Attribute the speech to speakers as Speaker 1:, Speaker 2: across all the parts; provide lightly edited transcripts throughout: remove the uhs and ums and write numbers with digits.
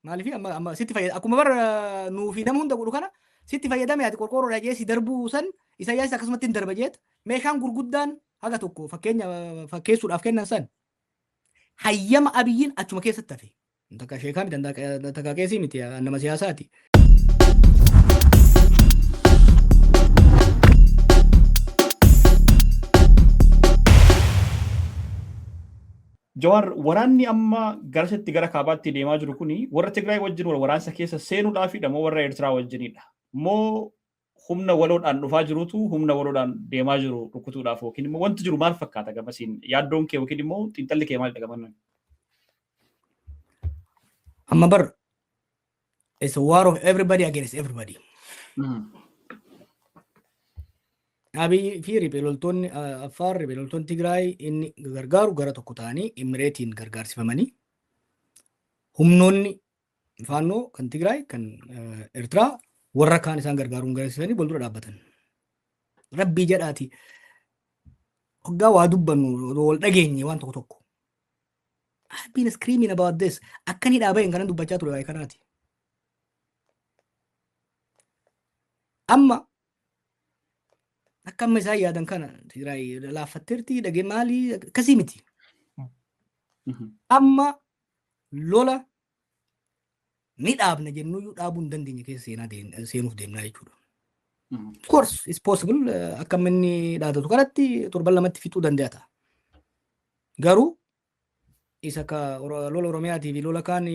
Speaker 1: Maaliif amma sitti fayyada, akkuma bara nuu fi nama hunda godhu kana sitti fayyadame, ati qorqoorroodha jee si darbuu san Isaayyaas akkasumatti hin darba jeet. Meeshaan gurguddaan haga tokko fakkeenya fakkeessuudhaaf kennan san hayyama Abiyyiin achuma keessatti hafe. Takka sheekaa miti, takka qeesii miti, nama siyaasaati.
Speaker 2: Jawaar, waraanni amma garasitti gara kaabaatti deemaa jiru kuni warra Tigraay wajjin wal waraansa keessa seenuudhaafidha moo warra Eertiraa wajjinidha? Moo humna waloodhaan dhufaa jirutu humna waloodhaan deemaa jiru rukutuudhaaf, yookiin immoo wanti jiru maal fakkaata gamasiin? Yaaddoon kee yookiin immoo xiinxalli kee maalidha gamannan?
Speaker 1: Amma bar it's a war of everybody against everybody. Abiy fi riphee loltoonni Affaar, riphee loltoonni Tigraay inni gargaaru gara tokko ta'anii Imireetiin gargaarsifamanii, humnoonni Faannoo kan Tigraay, kan Eertiraa warra kaan isaan gargaaruun gargaarsiisanii wal dura dhaabbatan. Rabbii jedhaati, hoggaa waa dubbannu wal dhageenye waan tokko tokko. I've been screaming about this. Akkan hidhaa bahin kanan dubbachaa ture waa'ee kanaati. Amma akka amma isaan yaadan kana Tigraay laaffatteerti dhagee maalii akkasii miti. Amma lola ni dhaabna jennuyyuu dhaabuu hin dandeenye keessa seenaa seenuuf deemnaa jechuudha. Of course it's possible, akka amma inni dhaadatu kanatti torban 2tti fixuu danda'a ta'a. Garuu isa ka lola Oromiyaatii fi lola kaan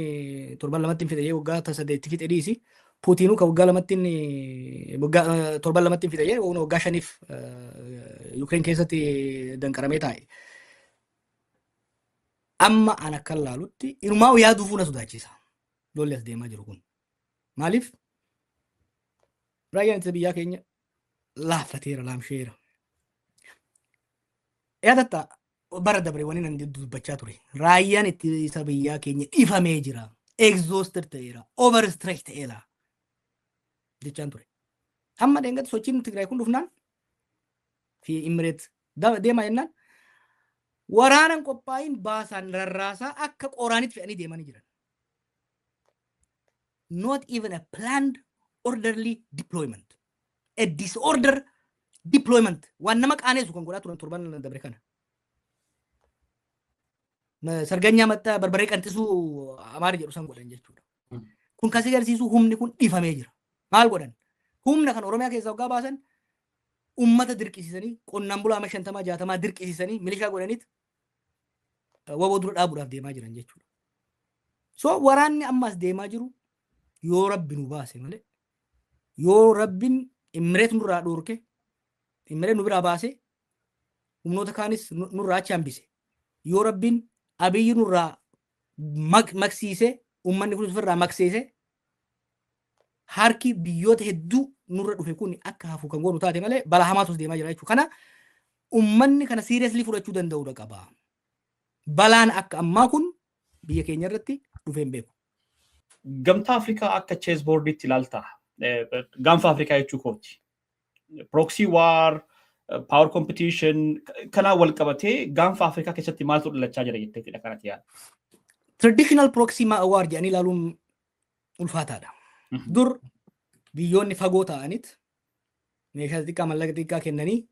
Speaker 1: torban 2tti hin fixe, waggaa 8tti fixe dhiisi. Puutiinuu ka waggaa 2tti, waggaa torban 2tti hin fixe, waggaa 5f Yukireen keessatti danqaramee taa'e. Amma an akka laalutti inumaa yaaduufuu na sodaachisa. Lolli as deemaa jiru kun. Maaliif? Raayyaan ittisa biyyaa keenya laaffateera, laamsheera. Yaadatta, bara dabre wani nan dubbachaa ture. Raayyaan ittisa biyyaa keenya dhifamee jira. Exhausted ta'eera. Overstretch ta'eera. Jechaan ture. Amma dheengadda sochiin Tigraay kun dhufnaan fi Imireet deemaa jennaan waraanan qophaa'iin baasaan rarraasaa akka qoraanitti fe'anii deemanii jiran. Not even a planned orderly deployment. A disorder deployment. Waan nama qaaneessu kan godhaa turan torban dabre kana. Sarganyaa maxxaa barbaree qanxisuu Amaari jedhu san godhan jechuudha. Kun kan si agarsiisu humni kun dhifamee jira. Maal godhan? Humna kan Oromiyaa keessaa hoggaa baasan ummata dirqisiisanii, qonnaan bulaa ama 50 60 dirqisiisanii milishaa godhaniit WBO dura dhaabuudhaaf deemaa jiran jechuudha. So waraanni ammas deemaa jiru yoo Rabbi nu baase malee, yoo Rabbiin Imireet nurraa dhoorke, Imireet nu biraa baase, humnoota kaanis nurraa achi hambise, yoo Rabbiin Abiyyi nurraa maqsiise, uummanni kun ofirraa maqsiise, harki biyyoota hedduu nurra dhufe kun akka hafu kan goonu taate malee balaa hamaatu deemaa jira jechuudha. Kana uummanni kana seriously fudhachuu danda'uudha qaba. Balaan akka ammaa kun biyya keenya irratti dhufee hin beeku.
Speaker 2: Gamtaa Afrikaa akka chessboardiitti ilaalta. Gaanfa Afrikaa jechuu kooti. Proxy war, power competition kanaan wal qabatee gaanfa Afrikaa keessatti maaltu dhalachaa jira jetteetidha kanatti yaada?
Speaker 1: Traditional proxy war jedhanii ilaaluun ulfaataadha. Dur biyyoonni fagoo ta'anit meeshaa xixiqqaa, mallaqa xixiqqaa kennanii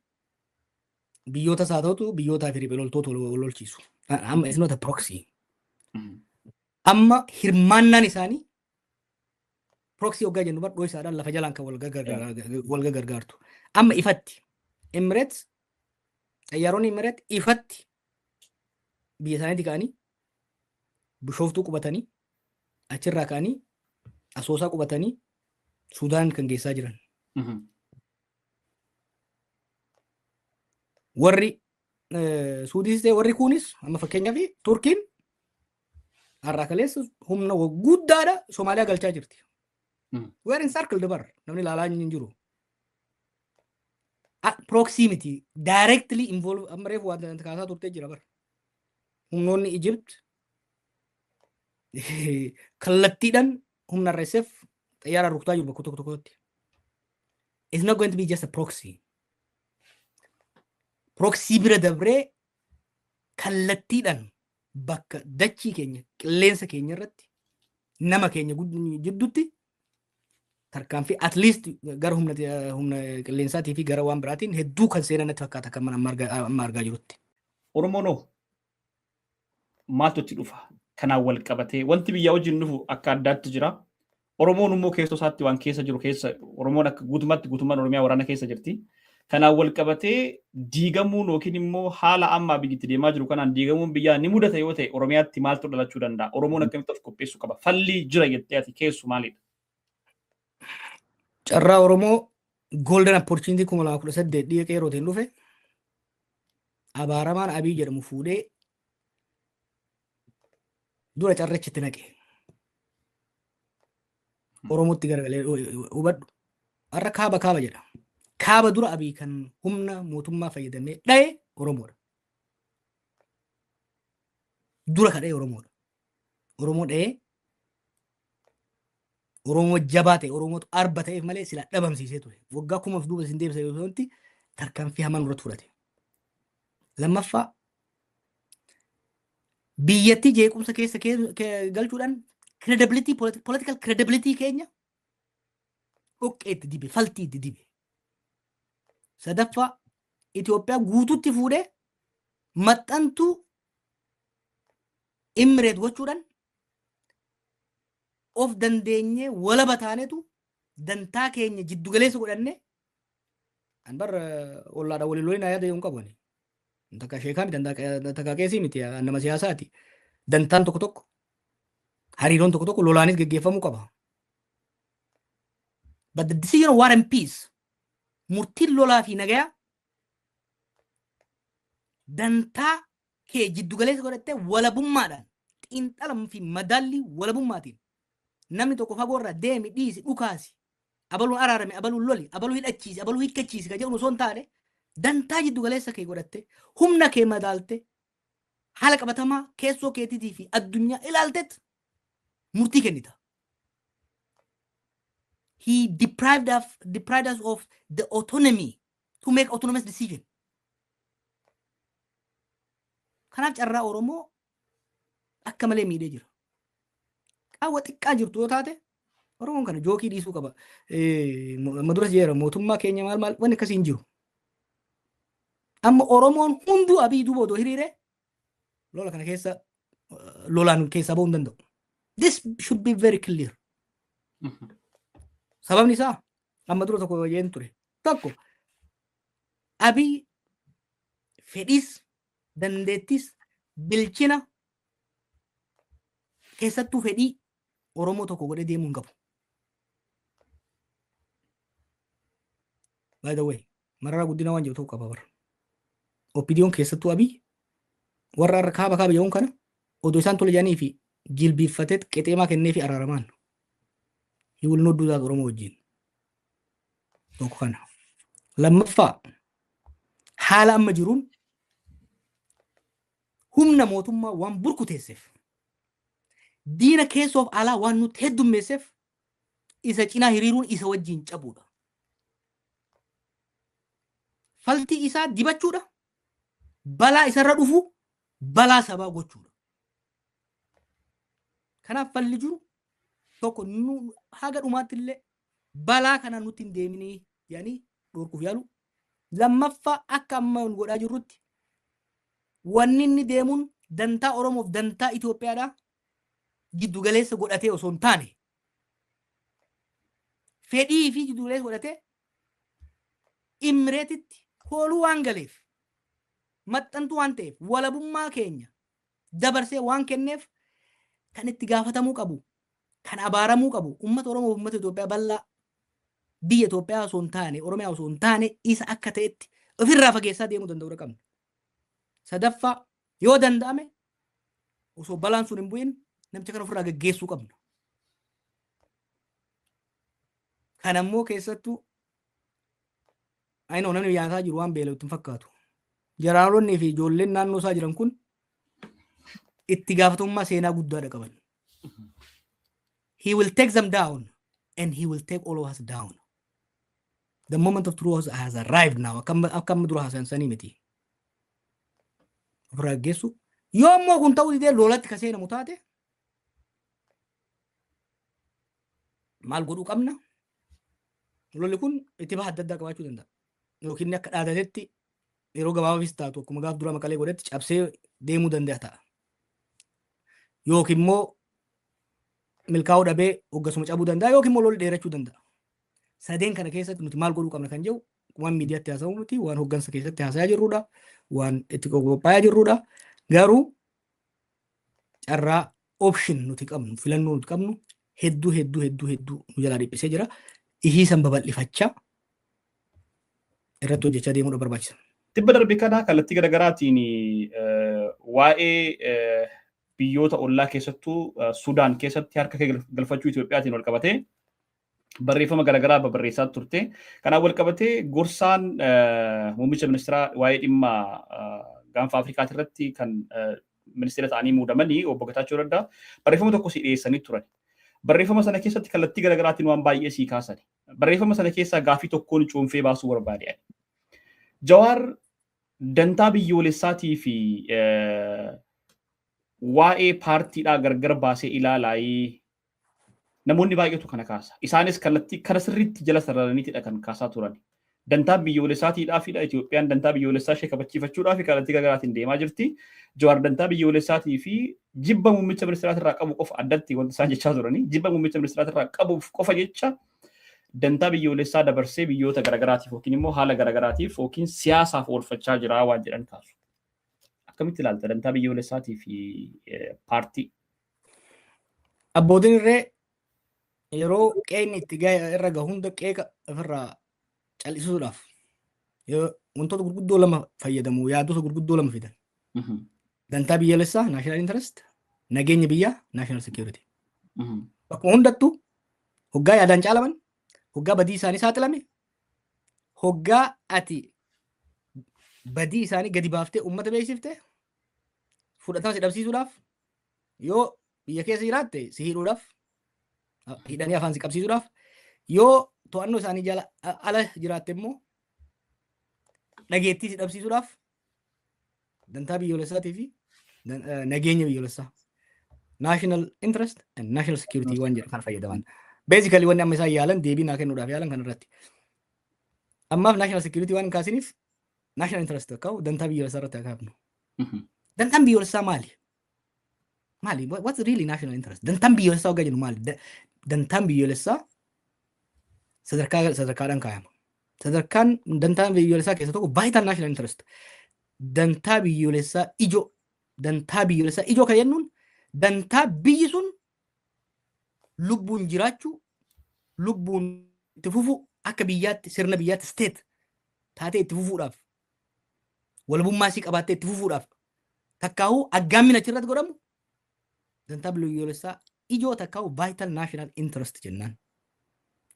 Speaker 1: biyyoota isaa ta'utu biyyootaa fi riphee loltoota wal lolchiisu. Amma it's not a proxy. Amma hirmaannaan isaanii proxy hoggaa jennu bar isaadhaan lafa jalaan kan wal gargaartu. Amma ifatti Emirates, xayyaaronni Emirates ifatti biyya isaaniitti ka'anii Bishooftuu qubatanii, achirraa ka'anii Asoosaa qubatanii Sudaan kan geessaa jiran. Warri Suudiis ta'e warri kunis, amma fakkeenyaaf Turkiin har'aa kaleessa humna guddaadha Somaaliyaa galchaa jirti. We are encircled bar, namni ilaalaa hin jiru. Proxy miti, directly involve. Amma reefu waan kaasaa turtee jira bar. Humnoonni Egypt kallattiidhaan humna RSF xayyaara rukutaa jiru bakka tokko tokkotti. It's not going to be just a proxy. Proxy bira dabree kallattiidhaan bakka dachii keenya, qilleensa keenya irratti Nama keenya jidduutti tarkaanfii at least gara humna qilleensaatii fi gara waan biraatiin hedduu kan seenan natti fakkaata kan amma argaa jirutti.
Speaker 2: Oromoon hoo maaltu itti dhufa? Kanaan wal qabatee wanti biyyaa wajjin dhufu akka addaatti jira. Oromoon immoo keessoo isaatti waan keessa jiru keessa, Oromoon akka guutummaatti guutummaan Oromiyaa waraana keessa jirti. Kanaan wal qabatee diigamuun yookiin immoo haala ammaa biyyi deemaa jiru kanaan diigamuun biyyaa ni mudata yoo ta'e, Oromiyaatti maaltu dhalachuu danda'a? Oromoon akkamitti of qopheessuu qaba? Falli jira jettee ati keessu maalidha?
Speaker 1: Carraa Oromoo, golden opportunity 2018 dhiiga qeerrootiin dhufe, abaaramaan Abii jedhamu fuudhee dura carrachitti naqe. Oromootti garagalee hubadhu. Har'a kaaba kaaba jedha. Kaaba dura Abii kan humna mootummaa fayyadamee dhaye Oromoodha. Dura ka dhaye Oromoodha. Oromoo dha'ee, Oromoo jabaa ta'e, Oromootu arba ta'eef malee sila dhabamsiisee ture. Waggaa kumaaf duuba isin deebisa yoo ta'utti tarkaanfii hamaan irratti fudhate. Lammaffaa, biyyattii jeequmsa keessa galchuudhaan credibility, political credibility keenya dhoqqee itti dibe, faltii itti dibe. Sadaffaa, Itoophiyaa guututti fuudhee maxxantuu Imireet gochuudhaan of dandeenyee walaba taanetu dantaa keenya jiddugaleessa godhanne. An bar ollaadha waliin lolin yaada hin qabu ani. Takka sheekaa miti, takka qeesii miti, nama siyaasaati. Dantaan tokko tokko, hariiroon tokko tokko lolaanis geggeeffamuu qaba. But the decision of war and peace, murtiin lolaa fi nagayaa, dantaa kee jiddugaleessa godhattee walabummaadhaan, xiinxala fi madaallii walabummaatiin, namni tokko fagoo irraa deemi, dhiisi, dhukaasi, abaluun araarame, abaluun loli, abaluu hidhachiisi, abaluu hiikkachiisi ka jedhu osoo hin taane, dantaa jiddugaleessa kee godhatte, humna kee madaalte, haala qabatamaa keessoo keetiitii fi addunyaa ilaaltet murtii kennita. He deprived us of the autonomy to make autonomous decision. Kanaaf carraa Oromoo akka malee miidhee jira. Qaawwa xiqqaa jirtu yoo taate Oromoon kana jookii dhiisuu qaba. Amma duras jeera, mootummaa keenya maal maal wanni akkasii hin jiru. Amma Oromoon hunduu Abii duuba odoo hiriire lola kana keessa lolaan keessaa bahuu hin danda'u. This should be very clear. Sababni isaa amma dura tokko jeen ture. Tokko, Abii fedhiis, dandeettis, bilchina, keessattuu fedhii Oromoo tokko godhee deemuu hin qabu. By the way, Mararaa Guddinaa waan jiru tokko qaba bara. OPDOn, keessattuu Abiy, warra har'a kaaba kaaba jedhuun kana odoo isaan tole jedhanii fi jilbiiffatee qexeemaa kennee fi araaramaan. He will not do that Oromoo wajjin. Tokko kana. Lammaffaa, haala amma jiruun humna mootummaa waan burkuteesseef, diina keessoof alaa waan nutti heddummeesseef, isa cinaa hiriiruun isa wajjin cabuudha. Faltii isaa dibachuudha. Balaa isarra dhufu balaa sabaa gochuudha. Kanaaf falli jiru tokko, nu haga dhumaatti illee balaa kana nutti hin deeminii jedhanii dhorkuuf yaalu. Lammaffaa, akka amma nu godhaa jirrutti wanni inni deemuun dantaa Oromoof dantaa Itoophiyaadhaa jiddu galeessa godhatee osoo hin taane, fedhii fi jiddu galeessa godhatee Imireetitti kooluu waan galeef, maxxantuu waan ta'eef, walabummaa keenya dabarsee waan kenneef, kan itti gaafatamuu qabu, kan abaaramuu qabu uummata Oromoo fi uummata Itoophiyaa bal'aa, biyya Itoophiyaa osoo hin taane, Oromiyaa osoo hin taane, isa akka ta'etti ofirraa fageessaa deemuu danda'uu qabna. Sadaffaa, yoo danda'ame osoo balaan sun hin bu'in namicha kana ofirraa gaggeessuu qabna. Kan ammoo keessattuu ayinoo namni nyaataa jiru waan beela'u itti hin fakkaatu. Jeneraalonni fi ijoolleen naannoo isaa jiran kun itti gaafatamummaa seenaa guddaadha qaban. He will take them down and he will take all of us down. The moment of truth has arrived now. Akka amma dura haasayan sanii miti. Ofirraa gaggeessu. Yoo ammoo kun ta'uu didee lolatti ka seenamu taate, Maal godhuu qabna? Lolli kun itti baha adda addaa qabaachuu danda'a. Yookiin akka dhaadatetti yeroo gabaabaafis taatu akkuma gaaf dura Maqalee godhetti cabsee deemuu danda'a ta'a. Yookiin immoo milkaa'uu dhabee hoggasuma cabuu danda'a yookiin immoo lolli dheerachuu danda'a. Sadeen kana keessatti nuti maal godhuu qabna kan jedhu waan miidiyaatti haasa'u miti, waan hoggansa keessatti haasa'aa jirrudha, waan itti qophaa'aa jirrudha. Garuu carraa option nuti qabnu, filannoo nuti qabnu hedduu hedduu hedduu hedduu nu jalaa dhiphisee jira. Ihii san babal'ifachaa irratti hojjechaa deemuudha barbaachisa.
Speaker 2: Tibba darbe kana kallattii garaagaraatiin waa'ee biyyoota ollaa, keessattuu Sudaan keessatti harka kee galfachuu Itoophiyaatiin wal qabatee barreeffama garaagaraa barreessaa turte. Kanaan wal qabatee gorsaan muummicha ministeeraa waa'ee dhimma Gaanfa Afrikaati irratti kan ministeera ta'anii muudamanii obbo Getaachoo Raddaa barreeffama tokko si dhiyeessanii turan. Barreeffama sana keessatti kallattii garaagaraatiin waan baay'ee sii kaasan. Barreeffama sana keessaa gaafii tokkoon cuunfee baasuu barbaade. Jawaar dantaa biyyoolessaatii fi waa'ee paartiidhaa gargar baasee ilaalaayii, namoonni baay'eetu kana kaasa. Isaanis kallattii kana sirriitti jala sararaniitidha kan kaasaa turan. Dantaa biyyoolessaatiidhaafidha. Itoophiyaan dantaa biyyoolessaa ishee kabachiifachuudhaaf kallattii garaagaraatiin deemaa jirti. Jawaar dantaa biyyoolessaatii fi jibba muummicha ministeeraatirraa qabu qofa, addatti wanti isaan jechaa turanii, jibba muummicha ministeeraatirraa qabuuf qofa jecha dantaa biyyoolessaa dabarsee biyyoota garaagaraatiif yookiin immoo haala garaagaraatiif yookiin siyaasaaf oolfachaa jira waan jedhan kaasu. Akkamitti ilaalta dantaa biyyoolessaatii fi paartii?
Speaker 1: Abbootiin irree yeroo qe'inni itti irra gahu hunda qeeqa ofirraa cal'isuudhaaf wantoota gurguddoo lama fayyadamu, yaadota gurguddoo lama fidan. Dantaa biyyoolessaa, national interest, nageenya biyyaa, national security. Bakkuma hundattuu hoggaa yaadaan caalaman, hoggaa badii isaanii saaxilame, hoggaa ati badii isaanii gadi baaftee uummata beeksifte fudhatama si dhabsiisuudhaaf, yoo biyya keessa jiraatte si hidhuudhaaf, hidhanii afaan si qabsiisuudhaaf, yoo to'annoo isaanii jala ala jiraatte immoo dhageettii si dhabsiisuudhaaf dantaa biyyoolessaatii fi nageenya biyyoolessaa, national interest and national security waan jedhu kan fayyadaman. Basically wanni amma isaan yaalan, deebii naa kennuudhaaf yaalan kan irratti. Ammaaf national security waan hin kaasiniif national interest akka dantaa biyyoolessaa irratti haa kaafnu. Dantaan biyyoolessaa maali? Maali? What's really national interest? Dantaan biyyoolessaa waggaa jennu maali? Dantaan biyyoolessaa sadarkaa sadarkaadhaan kaayama. Sadarkaan dantaan biyyoolessaa keessa tokko vital national interest. Dantaa biyyoolessaa ijoo. Dantaa biyyoolessaa ijoo kan jennuun dantaa biyyi sun lubbuun jiraachuu, lubbuun itti fufu, akka biyyaatti, sirna biyyaatti, state taatee itti fufuudhaaf, walabummaa isii qabaattee itti fufuudhaaf takkaa'uu aggaammin achirratti godhamu dantaa biyyoolessaa ijoo takkaa'u vital national interest jennaan.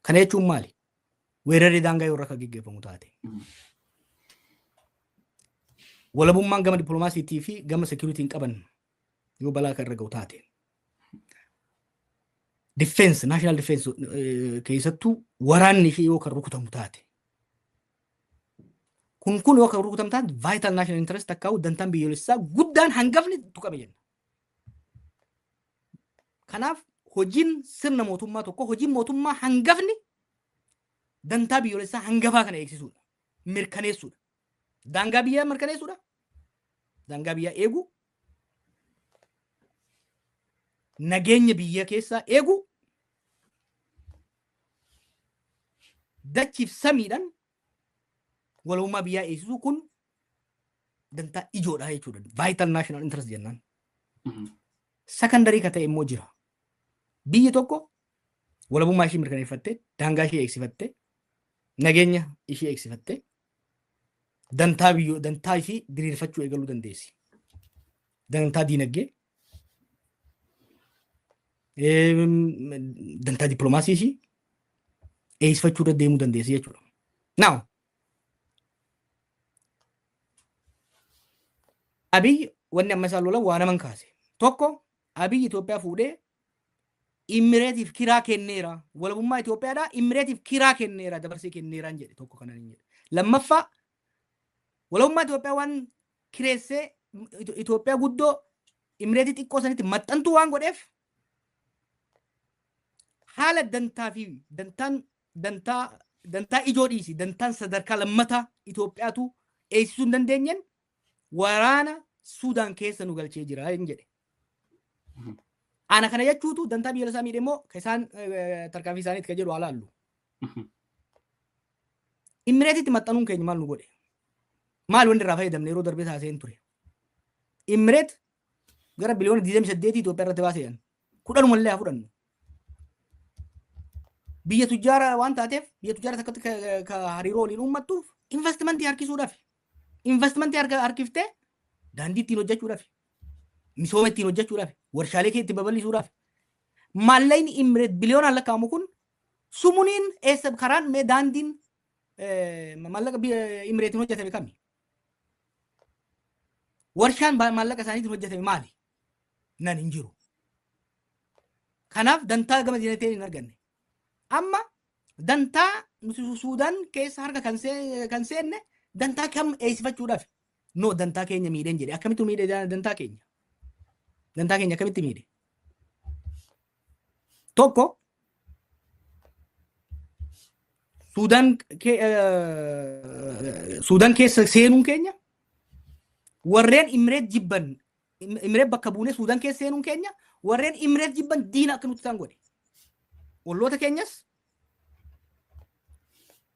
Speaker 1: Kana jechuun maali? Weerarri daangaa yoo irra akka geggeeffamu taate. Walabummaan gama dippiloomaasiitii fi gama security n qaban yoo balaa kan irra ga'u taate. Defense, national defense keessattuu waraanni ishee yoo kan rukutamu taate. Kun yoo kan rukutamu taate vital national interest takkaa'u dantaan biyyoolessaa guddaan hangafni tuqame jenna. Kanaaf hojiin sirna mootummaa tokko, hojiin mootummaa hangafni dantaa biyyoolessaa hangafaa kana eegsisuudha. Mirkaneessuudha. Daangaa biyyaa mirkaneessuudha. Daangaa biyyaa eeguu. Nageenya biyya keessaa eeguu. Dachiif samiidhaan walabummaa biyyaa eegsisuu, kun dantaa ijoodha jechuudha. Vital national interest jennaan. Secondary ka ta'e immoo jira. Biyyi tokko walabummaa ishee mirkaneeffattee, daangaa ishee eegsifattee, nageenya ishee eegsifattee, dantaa biyyoo dantaa ishee diriirfachuu eegaluu dandeessi. Dantaa diinagdee, dantaa dippiloomaasii ishee eegsifachuu irra deemuu dandeessi jechuudha. Now, Abiy wanni amma isaan lolan waa naman kaase. Tokko, Abiy Itoophiyaa fuudhee Imireetiif kiraa kenneera. Walabummaa Itoophiyaadhaa Imireetiif kiraa kenneera, dabarsee kenneeraan jedhe, tokko kanan hin jedhe. Lammaffaa, walabummaa Itoophiyaa waan kireessee Itoophiyaa guddoo Imireetii xiqqoo sanitti maxxantuu waan godheef haala Haala dantaa fi dantaan dantaa dantaa ijoo dhiisi, dantaan sadarkaa lammataa Itoophiyaatu eegsisuu hin dandeenyeen waraana Suudaan keessa nu galchee jira hin jedhe. Ana kana jechuutu dantaa biyyoolessaa miidhe immoo ka isaan tarkaanfii isaaniitti ka jedhu haa laallu. Imireetitti maxxanuun keenya maal nu godhe? Maal wanti irraa fayyadamne? Yeroo darbee taasiseen ture. Imireet gara biliyoona 28 Itoophiyaa irratti baasee jiran. Kudhanumallee haa fudhannu. Biyya tujjaara waan taateef, biyya tujjaara takkatti ka hariiroo waliin uummattuuf investimentii harkisuudhaaf. Investimentii harkiftee daandii ittiin hojjechuudhaaf. Misooma ittiin hojjechuudhaaf. Warshaalee kee ittiin babal'isuudhaaf. Maallaqni Imireet biliyoonaan lakkaa'amu kun sumuuniin eessa? Karaan mee, daandiin maallaqa Imireetiin hojjetame kami? Warshaan maallaqa isaaniitiin hojjetame maali? Nan hin jiru. Kanaaf dantaa gama dinagdee hin arganne. Amma dantaa nuti Suudaan keessa harka kan seenne dantaa kam eegsifachuudhaaf? No, dantaa keenya miidheen jedhe. Akkamitti miidhe dantaa keenya? Dantaa keenya akkamitti miidhe? Tokko, Suudaan keessa seenuun keenya, warreen Imireet jibban, Imireet bakka buunee Suudaan keessa seenuun keenya, warreen Imireet jibban diina akka nutti ta'an godhe. Olloota keenyas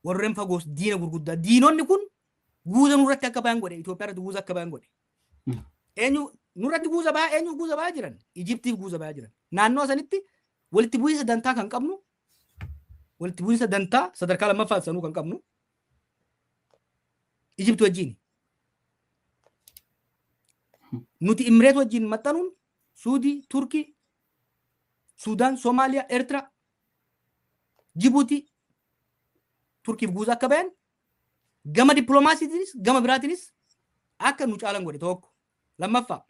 Speaker 1: warreen fagoos diina gurguddaa. Diinonni kun guuza nurratti akka bayan godhe. Itoophiyaa irratti guuza akka bayan godhe. Eenyu nurratti guuza bayaa? Eenyu guuza bayaa jiran? Ijiptiif guuza bayaa jiran. Naannoo sanitti walitti bu'iinsa dantaa kan qabnu, walitti bu'iinsa dantaa sadarkaa lammaffaa sanuu kan qabnu Ijipti wajjin. Nuti Imireet wajjin maxxanuun Suudii, Turkii, Suudaan, Soomaaliyaa, Eertiraa, Jibuutii, Turkiif guuza akka bayan, gama dippiloomaasiitiinis gama biraatiinis akka nu caalan godhe tokko. Lammaffaa,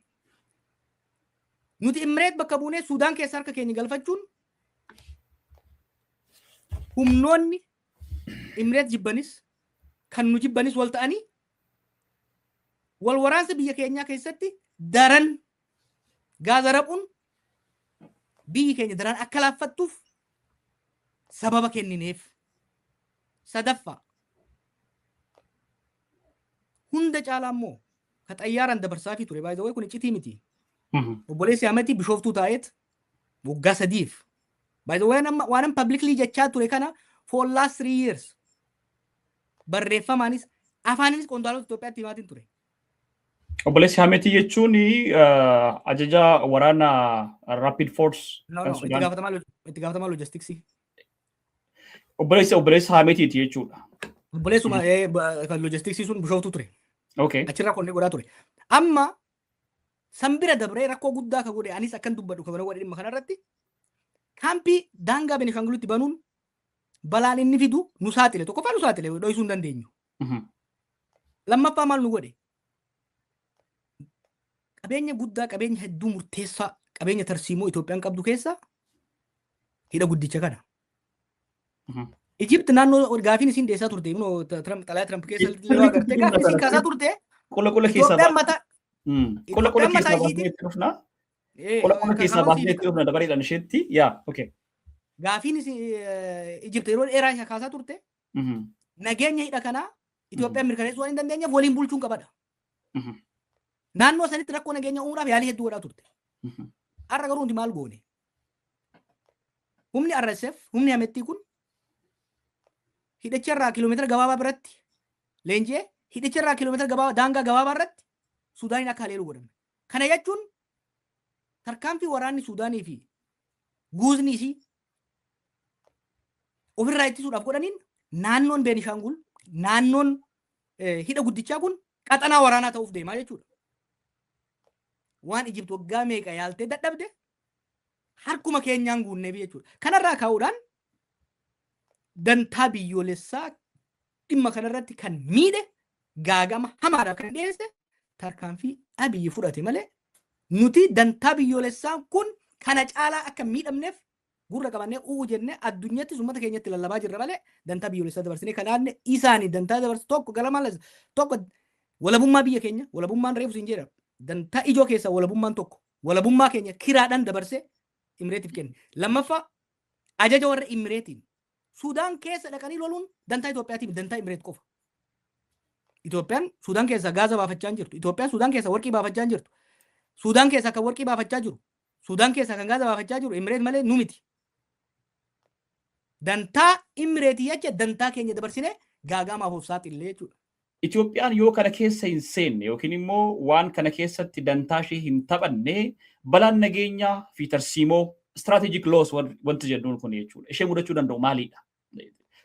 Speaker 1: nuti Imireet bakka buunee Suudaan keessa harka keenya galfachuun humnoonni Imireet jibbanis kan nu jibbanis wal ta'anii wal waraansa biyya keenyaa keessatti daran gaaza raphuun biyyi keenya daran akka laaffattuuf sababa kennineef. Sadaffaa, hunda caalaa immoo ka xayyaaraan dabarsaafii ture, baay'ee kun iccitii miti. Obboleessi Ahmedii Bishooftuu taa'eet waggaa 3f. By the way, waan publicly jechaa ture kana for last 3 years barreeffamaanis afaaninis qondaalota Itoophiyaatti himaatiin ture.
Speaker 2: Obboleessi Hametii jechuun ajaja waraana Rapid Force
Speaker 1: No,
Speaker 2: kan
Speaker 1: no, itti
Speaker 2: Sudaan.
Speaker 1: gaafatamaa loojistiksii.
Speaker 2: Obboleessa Hametiiti jechuudha.
Speaker 1: Obboleessuma kan loojistiksii sun Bishooftuu ture. Achirraa qonnee godhaa ture. Amma san bira dabree rakkoo guddaa ka godhe, anis akkan dubbadhu kan godhe, dhimma kanarratti kaampii daangaa Benishangulitti banuun balaan inni fidu nu saaxile. Tokkoffaa nu saaxile, dho'isuu hin dandeenyu. Lammaffaa maal nu godhe? Qabeenya guddaa, qabeenya hedduu murteessaa, qabeenya tarsiimoo Itoophiyaan qabdu keessa hidha guddicha kana. Ijipt naannoo gaafiin isiin dhiyeessaa turte, xalayaa Trump keessa illee agartee gaafiin isiin kaasaa turte.
Speaker 2: Qola qola keessaa
Speaker 1: Itoophiyaan mataa
Speaker 2: qola qola
Speaker 1: Itoophiyaan mataa
Speaker 2: keessaa baasnee
Speaker 1: ishiitiin
Speaker 2: itti dhufna. Qola qola keessaa baasnee itti dhufna dabareedhaan isheetti. Yaa, okay.
Speaker 1: Gaafiin Ijipt yeroo dheeraa isa kaasaa turte nageenya hidha kanaa Itoophiyaan mirkaneessuu waan hin dandeenyeef waliin bulchuun qabadha. Naannoo sanitti rakkoo nageenya uumuudhaaf yaalii hedduu godhaa turte. Har'a garuu nuti maal goone? Humni RSF, humni Hamettii kun hidhicha irraa kiiloomeetira gabaabaa biratti leenji'ee, hidhicha irraa kiiloomeetira gabaabaa, daangaa gabaabaa irratti Suudaaniin akka haleelu godhame. Kana jechuun tarkaanfii waraanni Suudaanii fi guuzni isii ofirraa ittisuudhaaf godhaniin naannoon Beenishaangul, naannoon hidha guddichaa kun qaxanaa waraanaa ta'uuf deemaa jechuudha. Waan Ijipt waggaa meeqa yaaltee dadhabde harkuma keenyaan guunneef jechuudha. Kanarraa ka'uudhaan dantaa biyyoolessaa dhimma kanarratti kan miidhe, gaagama hamaadhaaf kan dhiyeesse tarkaanfii Abiyyi fudhate malee, nuti dantaa biyyoolessaa kun kana caalaa akka miidhamneef gurra qabannee uu jennee addunyattis uummata keenyatti lallabaa jirra malee, dantaa biyyoolessaa dabarsinee kanaanne isaanii dantaa dabarsu tokko gara tokko walabummaa biyya keenya, walabummaan reefu siin jedha, dantaa ijoo keessaa walabummaan tokko, walabummaa keenya kiraadhaan dabarsee Imireetiif kenne. Lammaffaa, Ajaja warra Imireetiin Sudaan keessa dhaqanii loluun dantaa Itoophiyaatiin dantaa Imireet qofa. Itoophiyaan Sudaan keessa gaaza baafachaa hin jirtu. Itoophiyaan Sudaan keessa warqii baafachaa hin jirtu. Sudaan keessa kan warqii baafachaa jiru. Sudaan keessa kan gaaza baafachaa jiru Imireet malee nu miti. Dantaa Imireetii jecha dantaa keenya dabarsinee gaagaamaaf of saaxillee jechuudha.
Speaker 2: Itoophiyaan yoo kana keessa hin seenne yookiin immoo waan kana keessatti dantaa ishee hin taphanne balaan nageenyaa fi tarsiimoo strategic loss wanti jennuun kun jechuudha. Ishee mudachuu danda'u maalidha?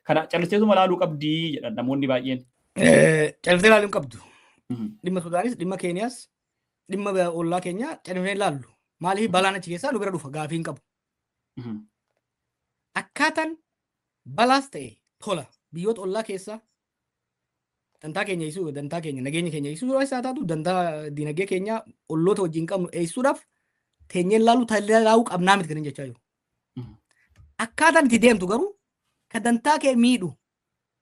Speaker 2: Kana callisteetuma ilaaluu qabdii jedhan namoonni baay'een.
Speaker 1: Calliftee ilaaluu hin qabdu. Dhimma Sudaanis, dhimma Keeniyaas, dhimma ollaa keenyaa calliftee ilaallu. Maaliif balaan achi keessaa nu bira dhufa gaafii hin qabu. Akkaataan balaas ta'e tola biyyoota ollaa keessaa dantaa keenya eegsisuu, dantaa keenya nageenya keenya eegsisuu isaa taatu dantaa dinagdee keenya olloota wajjin qabnu eegsisuudhaaf teenyeen laaluu laaluu qabnaa miti kan hin jechaa jiru. Akkaataan itti deemtu garuu ka dantaa kee miidhu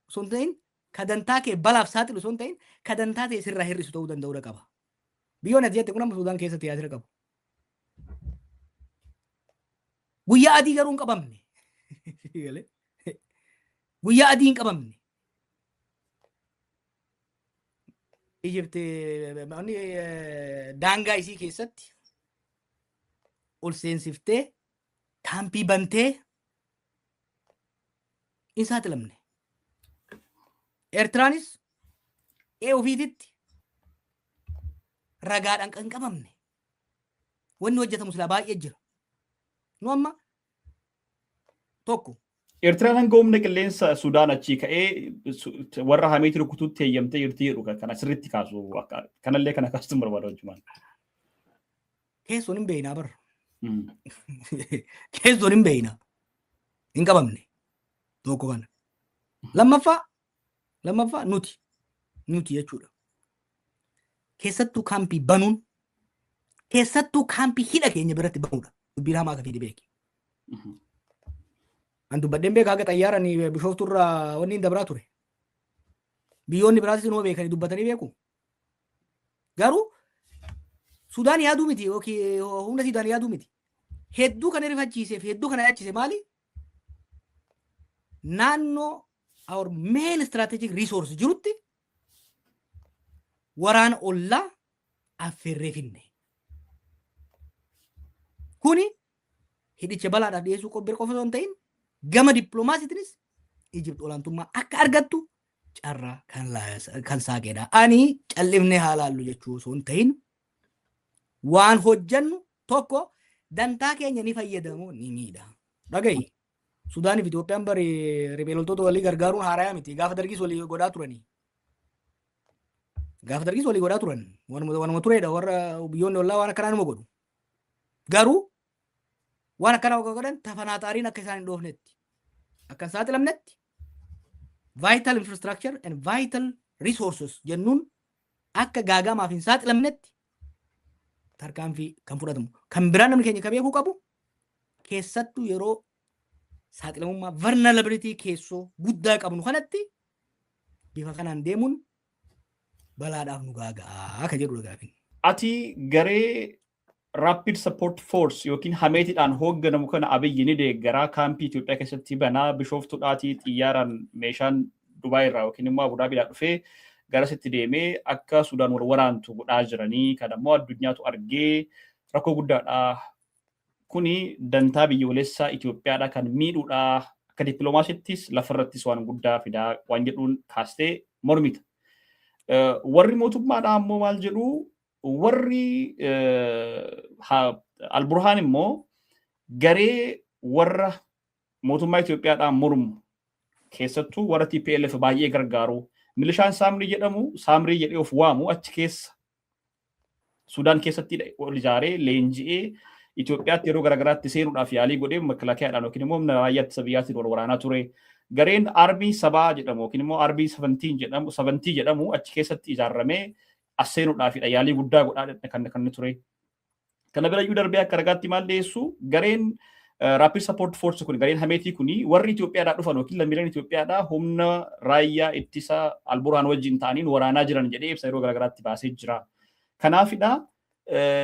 Speaker 1: osoo hin ta'in, ka dantaa kee balaaf saaxilu osoo hin ta'in, ka dantaa ta'e sirraa hir'isu ta'uu danda'uudha qaba. Biyyoonni ati jette kun amma Suudaan keessa tiyaatira qabu. Guyyaa adii garuu hin qabamne. Guyyaa adii hin qabamne. Ijipti daangaa isii keessatti ol seensiftee kaampii bantee hin saaxilamne. Eertiraanis ee ofiititti ragaadhaan kan qabamne. Wanni hojjetamu silaa baay'ee jira. Nu amma tokko.
Speaker 2: Eertiraan hanga humna qilleensa Sudaan achii ka'ee warra Hameetii rukutuutti heeyyamtee jirti jedhu kana sirriitti kaasu. Kanallee kana kaasuun barbaada hojjumaan.
Speaker 1: Keessoon hin beeknaa bara. Keessoon hin beeknaa. Hin qabamne. Tokko kana. Lammaffaa nuti jechuudha. Keessattuu kaampii banuun keessattuu kaampii hidha keenya biratti banuudha. Dubbiin hamaa akka fide beeki. An dubbadheen beeka haga xayyaaraan Bishooftuurraa wanni hin dabraa ture. Biyyoonni biraatis inuma beekanii dubbatanii beeku. Garuu Sudaan yaaduu miti yookiin humna Sudaan yaaduu miti. Hedduu kan rifachiisee fi hedduu kan yaachise maali? Naannoo our main strategic resource jirutti waraana ollaa affeerree finne. Kuni hidhicha balaadhaaf dhiyeessuu qophii qofa osoo hin ta'in gama dippiloomaasiitiinis Ijipt olaantummaa akka argattu carraa kan saaqedha. Ani callifnee haa laallu jechuu osoo hin ta'in waan hojjannu tokko dantaa keenya ni fayyadamu ni miidha. Dhagahi Sudaanii fi Itoophiyaan bari riphee loltoota walii gargaaruun haarayaa miti. Gaafa dargis walii godhaa turanii. Gaafa dargis walii godhaa turan. Wanuma turedha warra biyyoonni ollaa waan akkanaa numa godhu. Garuu waan akkanaa godhan tafanaaxaariin akka isaan hin dhoofnetti. Akka hin saaxilamnetti vital infrastructure and vital resources jennuun akka gaagamaaf hin saaxilamnetti tarkaanfii kan fudhatamu. Kan biraa namni keenya ka beekuu qabu keessattuu yeroo saaxilamummaa vulnerability keessoo guddaa qabnu kanatti bifa kanaan deemuun balaadhaaf nu gaaga'a akka jedhudha gaafiin.
Speaker 2: Ati garee Rapid Support Force yookiin Hameetiidhaan hoogganamu kana Abiyyi ni deeggaraa kaampii Itoophiyaa keessatti banaa Bishooftuudhaatii xiyyaaraan meeshaan Dubaay irraa yookiin immoo Abudaabiidhaa dhufee garasitti deemee akka Sudaan wal waraantu godhaa jiranii kan ammoo addunyaatu argee rakkoo guddaadha. Kuni dantaa biyyoolessaa Itoophiyaadha kan miidhuudha. Akka dippiloomaasiittis lafarrattis waan guddaa fidaa waan jedhuun kaastee mormita. Warri mootummaadhaa ammoo maal jedhuu warri Alburhaan immoo garee warra mootummaa Itoophiyaadhaan mormu keessattuu warra TPLF baay'ee gargaaru milishaan Saamrii jedhamu Saamrii jedhee of waamu achi keessa Sudaan keessatti ol ijaaree leenji'ee Itoophiyaatti yeroo garaagaraatti seenuudhaaf yaalii godhee makalaakiyaadhaan yookiin immoo humna raayyaa ittisa biyyaatiin wal waraanaa ture. Gareen Armii sabaa jedhamu yookiin immoo Armii 17 jedhamu achi keessatti ijaarramee as seenuudhaafidha yaalii guddaa godhaa kan ture. Kana birayyuu darbee akka ragaatti maal dhiyeessu gareen Rapid Support Force kun gareen Hameetii kun warri Itoophiyaadhaa dhufan yookiin lammiileen Itoophiyaadhaa humna raayyaa ittisa Alburhaan wajjin ta'aniin waraanaa jiran jedhee ibsa yeroo garaagaraatti baasee jira. Kanaafidha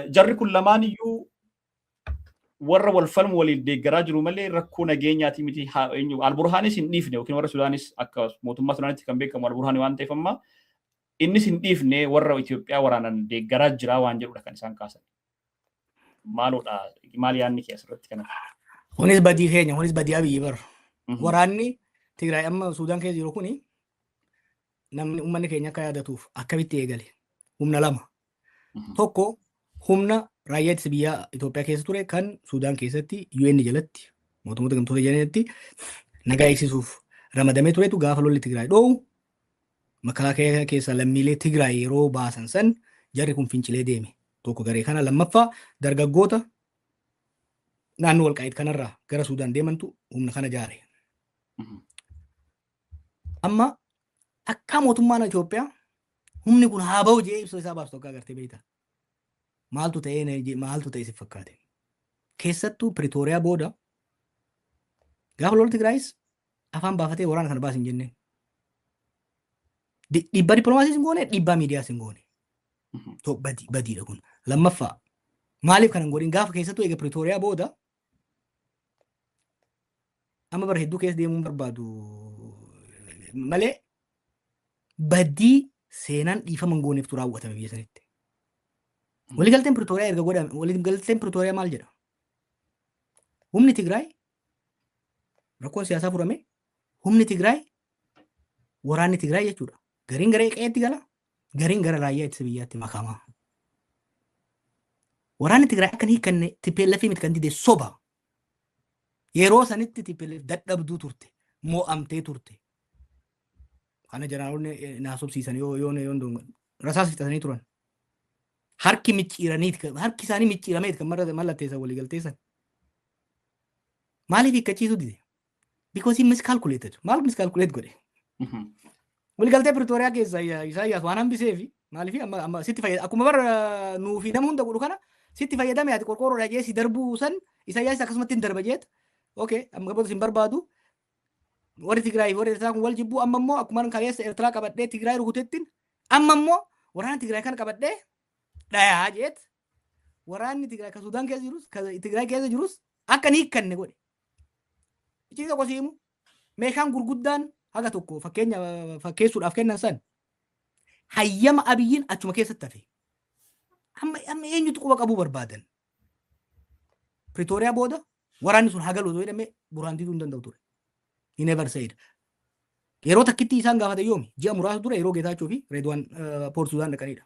Speaker 2: jarri kun lamaan iyyuu Warra wal falmu waliin deeggaraa jiru malee rakkoo nageenyaati miti. Alburhaanis hin dhiifne yookiin warra Sudaanis, akka mootummaa Sudaanitti kan beekamu Alburhaani waan ta'eef, amma innis hin dhiifne, warra Itoophiyaa waraanan deeggaraa jira waan jedhudha kan isaan kaasan. Maaloodha, maal yaadni kee asirratti kana?
Speaker 1: Kunis badii keenya, kunis badii Abiyyi bara. Waraanni Tigraay amma Suudaan keessa jiru kuni, namni uummanni keenya akka yaadatuuf, akkamitti eegale? Humna lama. Tokko humna raayyaa ittisa biyyaa Itoophiyaa keessa ture kan Suudaan keessatti UN jalatti, Mootummoota Gamtoota jalatti nagaa eegsisuuf ramadamee turetu, gaafa lolli Tigraay dho'u makalaakaa keessa lammiilee Tigraay yeroo baasan san jarri kun fincilee deeme. Tokko garee kana. Lammaffaa dargaggoota naannoo Walqaayit kanarraa gara Suudaan deemantu humna kana jaare. Amma akka mootummaan Itoophiyaa humni kun haa ba'u jedhee ibsa isaa baasu tokko agartee beekta. Maaltu ta'ee, maaltu ta'e si fakkaate? Keessattuu Pretooriyaa booda gaafa lola Tigraayis afaan baafatee waraana kana baas hin jenneen. Dhiibbaa dippiloomaasiis hin goone, dhiibbaa miidiyaas hin goone. Badiidha kun. Lammaffaa, maaliif kana hin godhin? Gaafa keessattuu eega Pretooriyaa booda, amma bara hedduu keessa deemuun barbaadu malee, badii seenaan dhiifama hin gooneeftu raawwatame biyya sanitti. Waliigalteen Pretooriyaa erga godhame, waliigalteen Pretooriyaa maal jedha? Humni Tigraay, rakkoon siyaasaa furame, humni Tigraay, waraanni Tigraay jechuudha. Gariin gara qe'eetti gala, gariin gara raayyaa ittisa biyyaatti makama. Waraanni Tigraay akka hin hiikkanne TPLF miti kan dide, soba. Yeroo sanitti TPLF dadhabduu turte, mo'amtee turte. Kana jeneraalonni naasofsiisan yoo rasaas fixatanii turan. Harki micciiraniiti, harki isaanii micciirameeti kan mallatteessan waliigalteessan. Maaliif hiikkachiisuu dide? Because he miscalculated. Maal miscalculate godhe? Waliigaltee Pretooriyaa keessa Isaayyaas waan hambisee fi maaliif amma sitti fayyada, akkuma bara nuu fi nama hunda godhu kana sitti fayyadame, ati qorqoorroodha jee si darbuu san, Isaayyaas akkasumatti hin darba jeet. Okay, amma gaboota sin barbaadu. Warri Tigraay fi warri Eertiraa kun wal jibbuu, amma immoo akkuma kaleessa Eertiraa qabadhee Tigraay rukutettiin, amma immoo waraana Tigraay kana qabadhee dhayaa jeet, waraanni Tigraay ka Sudaan keessa jirus ka Tigraay keessa jirus akka hin hiikkanne godhe. Iccitii tokko siimu, meeshaan gurguddaan haga tokko fakkeenya fakkeessuudhaaf kennan san hayyama Abiyyiin achuma keessatti hafe. Amma eenyutu quba qabuu barbaadan? Pretooriyaa booda waraanni sun hagalu osoo jedhamee Burhaan diduu hin danda'u ture. He never said. Yeroo takkitti isaan gaafate yoomi? Ji'a muraasa dura yeroo Geetaachoo fi Reedwaan Port Sudaan dhaqanidha.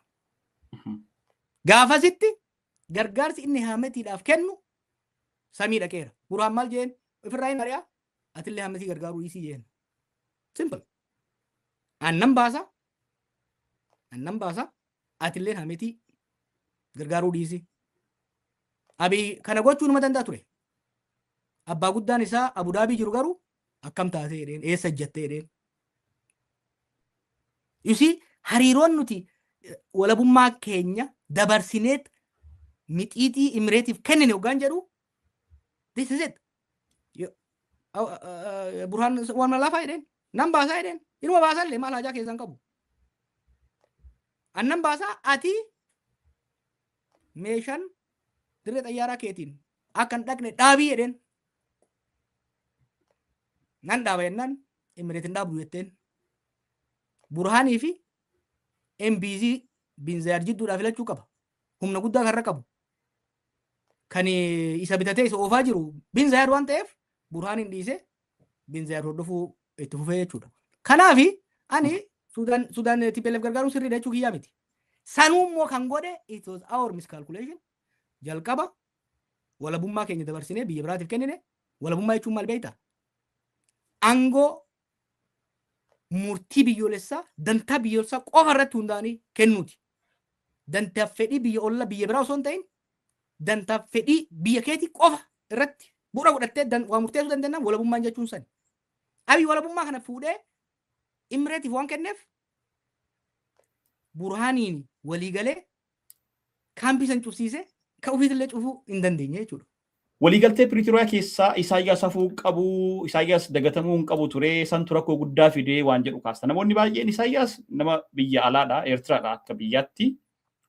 Speaker 1: Gaafasitti gargaarsi inni Haametiidhaaf kennu samii dhaqeera. Burhaan maal jeen? Ofirraa hin ari'a. Atillee Haametii gargaaruu dhiisii jeen. Simple. Aannan baasa. Aannan baasa. Atillee Haametii gargaaruu dhiisi. Abiy kana gochuu numa danda'a ture. Abbaa guddaan isaa Abu Daabii jiru garuu akkam taatee jedheen, eessa ejjattee jedheen. You see, hariiroon nuti walabummaa keenya dabarsineet mixiixii Imireetiif kennine hoggaan jedhu, this is it. Burhaan waan laafaa jedheen, nan baasaa jedheen, inuma baasallee maal hajaa keessan qabu. Annan baasaa, ati meeshaan dirree xayyaaraa keetiin akka hin dhaqne dhaabii jedheen. Nan dhaaba jennaan Imireetiin dhaabdu jetteen. Burhaanii fi MBZ bin Zayed jidduudhaa filachuu qaba. Humna guddaa karra qabu. Kan isa bitatee isa oofaa jiru bin Zayed waan ta'eef, Burhaaniin dhiisee bin Zayed hordofuu itti fufee jechuudha. Kanaafi ani Sudaan TPLF gargaaruun sirriidha jechuu kiyyaa miti. Sanuu immoo kan godhe, it was our miscalculation. Jalqaba walabummaa keenya dabarsinee biyya biraatiif kennine. Walabummaa jechuun maal beektaa? Aangoo murtii biyyoolessaa dantaa biyyoolessaa qofa irratti hundaa'anii kennuuti. Dantaa fedhii biyya olla biyya biraa osoo hin ta'in, dantaa fedhii biyya keetii qofa irratti bu'uura godhattee waa murteessuu dandeenyaan walabummaan jechuun sani. Abiy walabummaa kana fuudhee Imireetiif waan kenneef, Burhaaniin walii galee kaampii san cufsiisee kan ofiitillee cufuu hin dandeenye jechuudha.
Speaker 2: Waliigaltee Piriitooriyaa keessaa Isaayyaas hafuu qabu, Isaayyaas dagatamuu hin qabu ture, santu rakkoo guddaa fidee waan jedhu kaasta. Namoonni baay'een Isaayyaas nama biyya alaadha, Eertiraadha akka biyyaatti.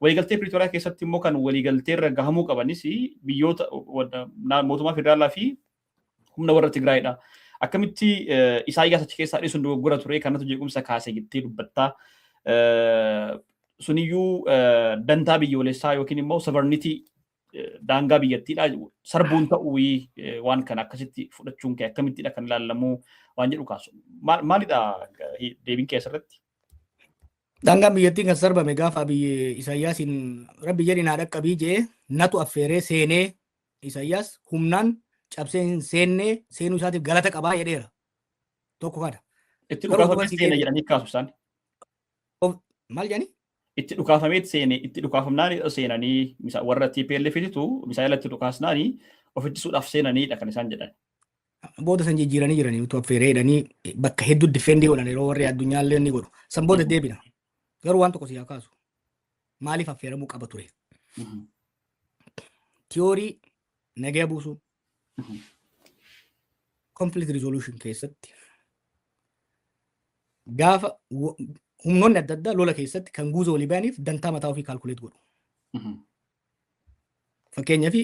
Speaker 2: Waliigaltee Piriitooriyaa keessatti immoo kan waliigaltee irra gahamuu qabanis biyyoota mootummaa federaalaa fi humna warra Tigraayidha. Akkamitti Isaayyaas achi keessaa dhiisuun dogoggora ture, kanatu jeequmsa kaase jettee dubbattaa. Suniyyuu dantaa biyyoolessaa yookiin immoo sovereignty, daangaa biyyattiidha sarbuun ta'uu, waan kana akkasitti fudhachuun kee akkamittidha kan ilaallamu waan jedhu kaasu. Maalidha deebiin kee asirratti?
Speaker 1: Daangaan biyyattiin kan sarbame gaafa biyyi Isaayyaasiin "Rabbi jedhi naa dhaqqabii" jee natu affeeree seenee, Isaayyaas humnaan cabsee hin seennee, seenuu isaatiif galata qabaa jedheera. Tokko kana.
Speaker 2: Itti dhukaafamee seene jedhanii kaasu isaan.
Speaker 1: Maal jedhanii?
Speaker 2: Itti dhukaafamee seene, itti dhukaafamnaan seenanii, warra TPLF-tu misaa'ila itti dhukaasnaanii of ittisuudhaaf seenaniidha kan isaan jedhan.
Speaker 1: Booda san jijjiiranii jiranii, utuu affeeree jedhanii bakka hedduu defend godhan, yeroo warri addunyaallee ni godhu. San booda deebina. Garuu waan tokko si haa kaasu. Maaliif affeeramuu qaba ture? Theory nagaya buusuu, conflict resolution keessatti, gaafa humnoonni adda addaa lola keessatti kan guuza walii bayaniif dantaa mataa ofii calculate godhu. Fakkeenyaaf,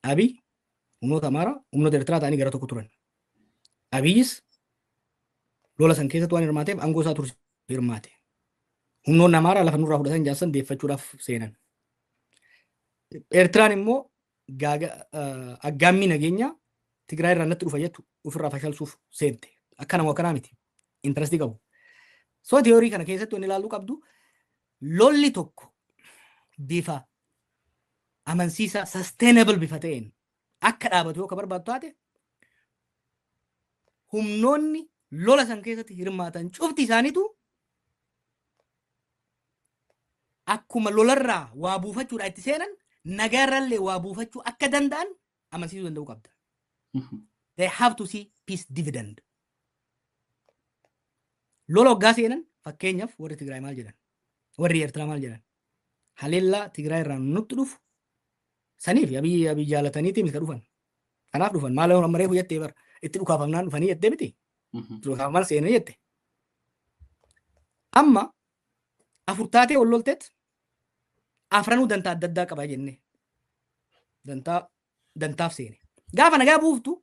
Speaker 1: Abiy humnoota Amaaraa, humnoota Eertiraa ta'anii gara tokko turan. Abiyyis lola san keessatti waan hirmaateef aangoo isaa tursiisuuf hirmaate. Humnoonni Amaaraa lafa nurraa fudhatan jaarsan deeffachuudhaaf seenan. Eertiraan immoo aggaammii nageenyaa Tigraay irraa natti dhufa jettu ofirraa fashalsuuf seente. Akkanuma akkanaa miti. Interest qabu. So theory kana keessatti wanni ilaaluu qabdu, lolli tokko bifa amansiisaa, sustainable bifa ta'een akka dhaabatu yoo ka barbaaddu taate, humnoonni lola san keessatti hirmaatan cufti isaaniitu akkuma lolarraa waa buufachuudha itti seenan, nagaarrallee waa buufachuu akka danda'an amansiisuu danda'uu qabda. They have to see peace dividend. Lola waggaa seenan, fakkeenyaaf, warri Tigraay maal jedhan? Warri Eertiraa maal jedhan? Haleellaa Tigraay irraa nutti dhufu saniif Abiy jaalataniiti miti ka dhufan. Kanaaf dhufan. Maal, amma reefu jettee bara, itti dhukaafamnaan dhufanii jettee miti. Itti dhukaafaman seenanii jette. Amma afur taatee ol lolteet afranuu dantaa adda addaa qaba jenne. Dantaa dantaaf seene. Gaafa nagaa buuftu,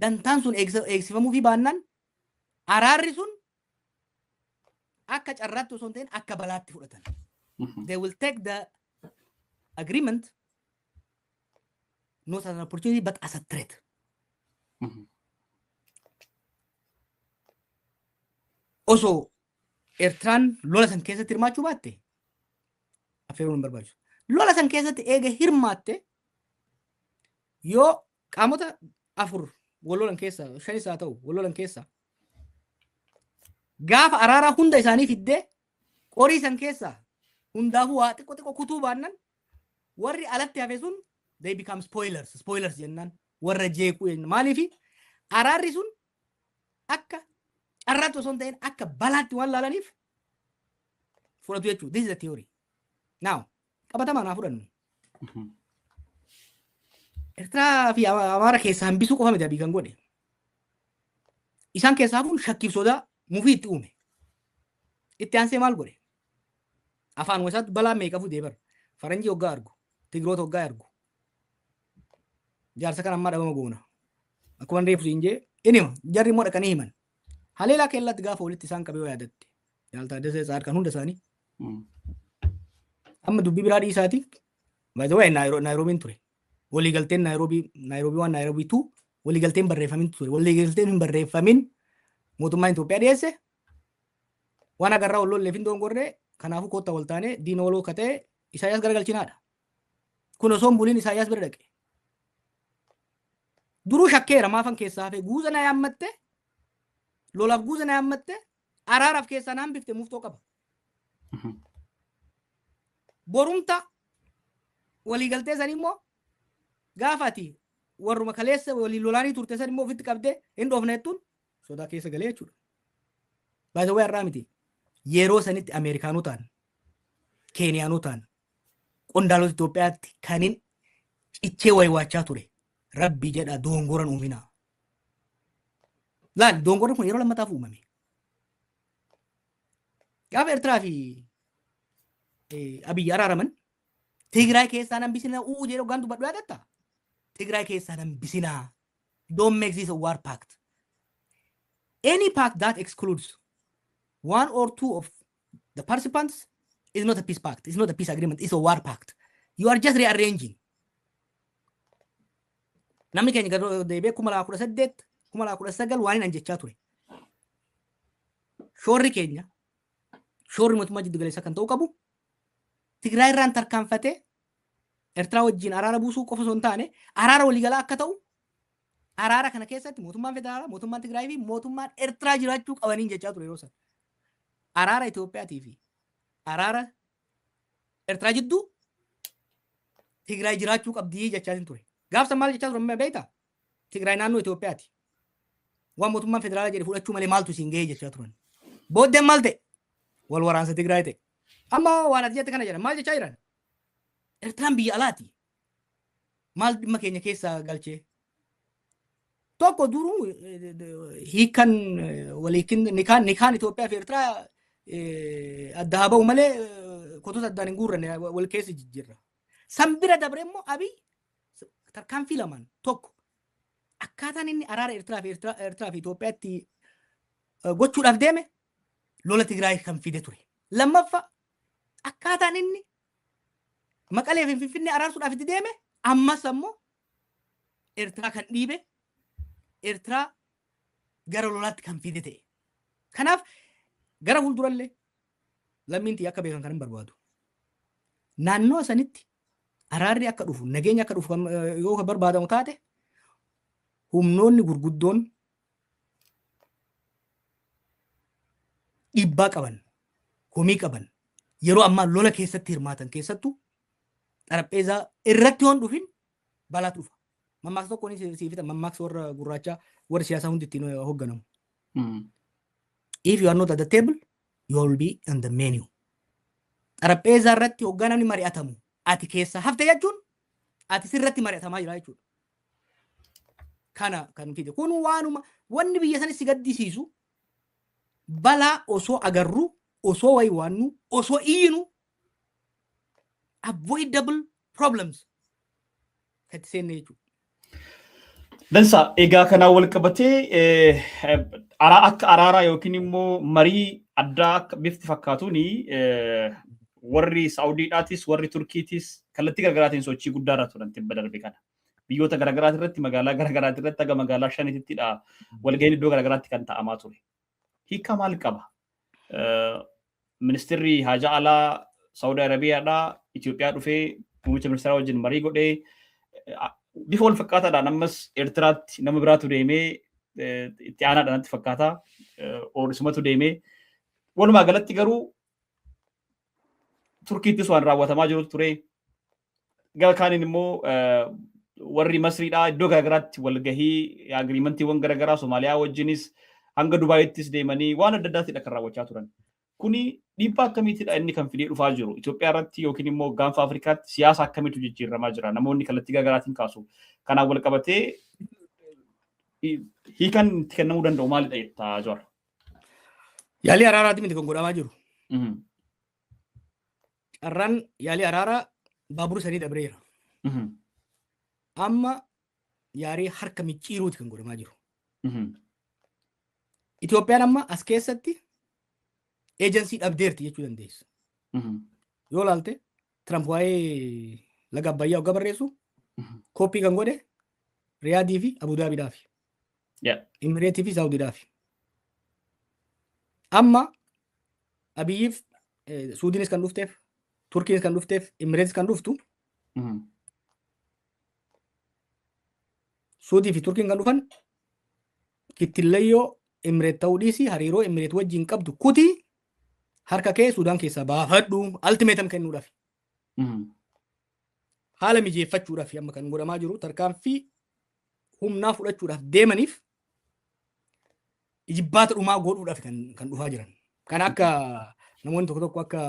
Speaker 1: dantaan sun eegsifamuu fi baannaan, araarri sun akka carraatti osoo hin ta'in akka balaatti fudhatan. They will take the agreement not as an opportunity but as a threat. Osoo Eertiraan lola san keessatti hirmaachuu baatte, affeeruun hin barbaachisu. Lola san keessatti eega hirmaatte, yoo qaamota afur wal lolan keessa, shanis haa ta'u, wal lolan keessa, gaafa araaraa hunda isaanii fiddee qorii san keessa hundaafuu waa xiqqoo xiqqoo kutuu baannan, warri alatti hafe sun they become spoilers. Spoilers jennaan warra jeequu jenna. Maaliifi araarri sun akka carraatti osoo hin ta'in akka balaatti waan laalaniif fudhatu jechuudha. This is the theory. Now, qabatamaa naa fudhannu. Eertiraa fi Amaara keessaa hambisuu qofa miti Abiy kan godhe. Isaan keessaa hafuun shakkiif sodaa mufii itti uume. Itti aansee maal godhe? Afaan isaatti balaa meeqa fudee bara. Faranjii hoggaa argu, Tigiroota hoggaa argu. "Jaarsa kana ammaa dhabama goona." Akkuma reefu siin jee inni hima. Jarri immoo dhaqanii himan. Haleelaa keellatti gaafa walitti isaan qabee yaadatte. Jaal Taaddasee Tsaadqaan hunda isaanii. Amma dubbii biraa dhiisaati. By the way, Naayiroobiin ture. Waliigalteen Naayiroobii, Naayiroobii 1, Naayiroobii 2, waliigalteen barreeffamin ture. Waliigalteen hin barreeffamin mootummaan Itoophiyaa dhiyeesse waan agarraa wal lolleef hin dongorree, kanaafuu koottaa wal taanee diina waloo akka ta'e Isaayyaas garagalchinaadha. Kun osoo hin buliin Isaayyaas bira dhaqe. Duruu shakkeera, maafan keessaa hafe, guuza na yaammatte, lolaaf guuza na yaammatte, araaraaf keessaa na hambifte, muftoo qaba. Borumta waliigaltee san immoo gaafa ati warruma kaleessa waliin lolaanii turte san immoo ofitti qabdee hin dhoofne jettuun sodaa keessa galee jechuudha. Baay'ee har'aa miti. Yeroo sanitti Ameerikaanotaan, Keeniyaanotaan, qondaalota Itoophiyaatti kanin cichee waywaachaa ture. "Rabbi jedha, doongoran uuminaa." Laal, doongorri kun yeroo lammataaf uumame. Gaafa Eertiraa fi Abiyyi araaraman Tigraay keessaa hambisinaa uu jedhu hoggaan dubbadhu yaadatta? Tigraay keessaa hambisinaa. Don't make this a war pact. Any pact that excludes one or two of the participants is not a peace pact. It's not a peace agreement. It's a war pact. You are just rearranging. Namni keenya gad deebi'ee 2018, 2019 waan hin jechaa ture. Shoorri keenya, shoorri mootummaa jiddu galeessaa kan ta'uu qabu Tigraay irraan tarkaanfatee Eertiraa wajjin araara buusuu qofa osoo hin taane, araara waliigalaa akka ta'u, araara kana keessatti mootummaan federaalaa, mootummaan Tigraay fi mootummaan Eertiraa jiraachuu qabaniin jechaa ture yeroo sana. Araara Itoophiyaatii fi araara Eertiraa jidduu Tigraay jiraachuu qabdii jechaa ture. Gaafsa maal jechaa ture beektaa? Tigraay naannoo Itoophiyaati. Waan mootummaan federaalaa jedhe fudhachuu malee maaltu isin gahee jechaa turan. Booddeen maal ta'e? Wal waraansa Tigraay ta'e. Amma waan ati jette kana jedhan maal jechaa jiran? Eertiraan biyya alaati. Maal dhimma keenya keessa galchee? Tokko duruu hiikan waliikin nikaan Itoophiyaa fi Eertiraa adda haa ba'u malee kotota addaan hin guurranne, wal keessa jijjiirra. San bira dabre immoo Abiy tarkaanfii lamaan, tokko akkaataan inni araara Eertiraa fi Itoophiyaatti gochuudhaaf deeme lola Tigraay kan fide ture. Lammaffaa, akkaataan inni Maqalee fi Finfinnee araarsuudhaaf itti deeme ammas ammoo Eertiraa kan dhiibe, Eertiraa gara lolaatti kan fide ta'e. Kanaaf gara fuuldurallee lammiin xiyya akka beekan kan hin barbaadu. Naannoo sanitti araarri akka dhufu, nageenya akka dhufu yoo kan barbaadamu taate, humnoonni gurguddoon dhiibbaa qaban, komii qaban, yeroo ammaa lola keessatti hirmaatan keessattuu xarapheezaa irratti yoon dhufin balaatu dhufa. Mammaaksa tokkoon siif fixa, mammaaksa warra gurraachaa, warra siyaasaa hundi ittiin hoogganamu. If you are not at the table, you will be on the menu. Xarapheezaa irratti hoggaa namni mari'atamu ati keessa hafte jechuun ati sirratti mari'atamaa jira jechuudha. Kana kan fide. Kun waanuma wanni biyya sanis si gaddisiisu, balaa osoo agarru, osoo wayi waannu, osoo iyyinu, avoidable problems kan itti seenne jechuudha.
Speaker 2: Dansa, egaa kanaan wal qabatee akka araaraa yookiin immoo marii addaa akka bifti fakkaatuun warri Saawudiidhaatis warri Turkiitis kallattii garaagaraatiin sochii guddaa irra turan tibba darbe kana. Biyyoota garaagaraati irratti, magaalaa garaagaraati irratti, haga magaalaa shaniittidha walga'iin iddoo garaagaraatti kan ta'amaa ture. Hiika maal qaba? Ministeerri haajaa alaa Saawudii Arabiyaadhaa Itoophiyaa dhufee muummicha ministeeraa wajjin marii godhee, bifa wal fakkaataadhaan ammas Eertiraatti nama biraatu deemee, itti aanaadhaan natti fakkaata, oomisumatu deemee, walumaa galatti garuu Turkiittis waan raawwatamaa jiru ture. Gara kaaniin immoo warri Masriidhaa iddoo garaagaraatti walgahii agreementiiwwan garaagaraa Somaaliyaa wajjinis hanga Dubaayittis deemanii waan adda addaatidha kan raawwachaa turan. Kuni dhiibbaa akkamiitidha inni kan fidee dhufaa jiru? Itoophiyaa irratti yookiin immoo gaanfa Afrikaatti siyaasa akkamiitu jijjiiramaa jira? Namoonni kallattii garaagaraatiin kaasu. Kanaan wal qabatee hiikan itti kennamuu danda'u maalidha jettaa, Jawar?
Speaker 1: Yaalii araaraati miti kan godhamaa jiru. Carraan yaalii araaraa baabura sanii dabreera. Amma yaalii harka micciiruuti kan godhamaa jiru. Itoophiyaan amma as keessatti agency dhabdeerti jechuu dandeessa. Yoo ilaalte, Trump waa'ee laga Abbayyaa hoggaa barreessu copy kan godhe Riyaadii fi Abudaabiidhaafi. Imireetii fi Saawudiidhaafi. Amma Abiyyiif Suudiinis kan dhufteef, Turkiinis kan dhufteef, Imireetis kan dhuftu, Suudii fi Turkiin kan dhufan kittillayyoo Imireet ta'uu dhiisii, hariiroo Imireet wajjin qabdu kutii, harka kee Suudaan keessaa baafadhu ultimatum kennuudhaaf. Haala mijeeffachuudhaaf amma kan godhamaa jiru, tarkaanfii humnaa fudhachuudhaaf deemaniif ijibbaata dhumaa godhuudhaaf kan dhufaa jiran. Kan akka namoonni tokko tokko akka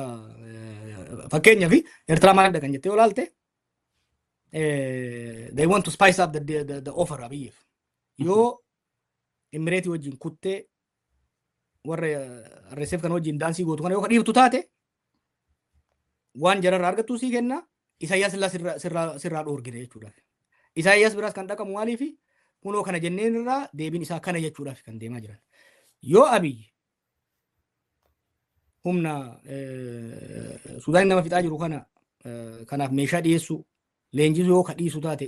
Speaker 1: fakkeenyaaf Eertiraa maalidha kan jettee yoo ilaalte, they want to spice up the offer Abiyyiif. Yoo Imireetii wajjin kuttee warra RSF kana wajjin daansii gootu kana yoo dhiibtu taate, Waan jararraa argattu sii kenna. Isaayyaas illaa sirraa dhoorgine jechuudhaaf. Isaayyaas biraas kan dhaqamu maaliifi kunoo kana jenneen irraa deebiin isaa kana jechuudhaaf kan deemaa jiran. Yoo Abiyyi humna Sudaan nama fixaa jiru kana kanaaf meeshaa dhiyeessuu, leenjisuu yoo ka dhiisu taate,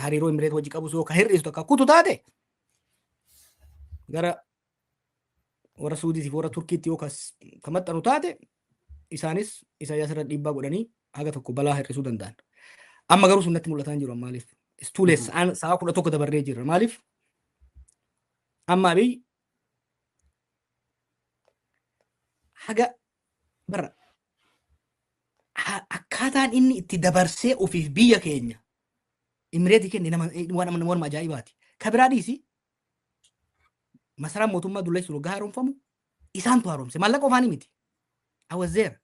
Speaker 1: hariiroo Imireet wajji qabus yoo ka hir'isu takka kutu taate, gara warra Suudiitiif warra Turkiitti yoo ka maxxanu taate, isaanis Isaayyaas irra dhiibbaa godhanii haga tokko balaa hir'isuu danda'an. Amma garuu sun natti mul'ataa hin jiru maaliif? Istuulees sa'a 11 dabarree jirra. Maaliif? Amma Abiy haga bara akkaataan inni itti dabarsee ofiif biyya keenya Imireetii kenne nama waan waan ajaa'ibaati. Ka biraa dhiisi, masaraan mootummaa dullessu waggaa haaromfamu isaantu haaromse. Maallaqa ofaanii miti. I was there.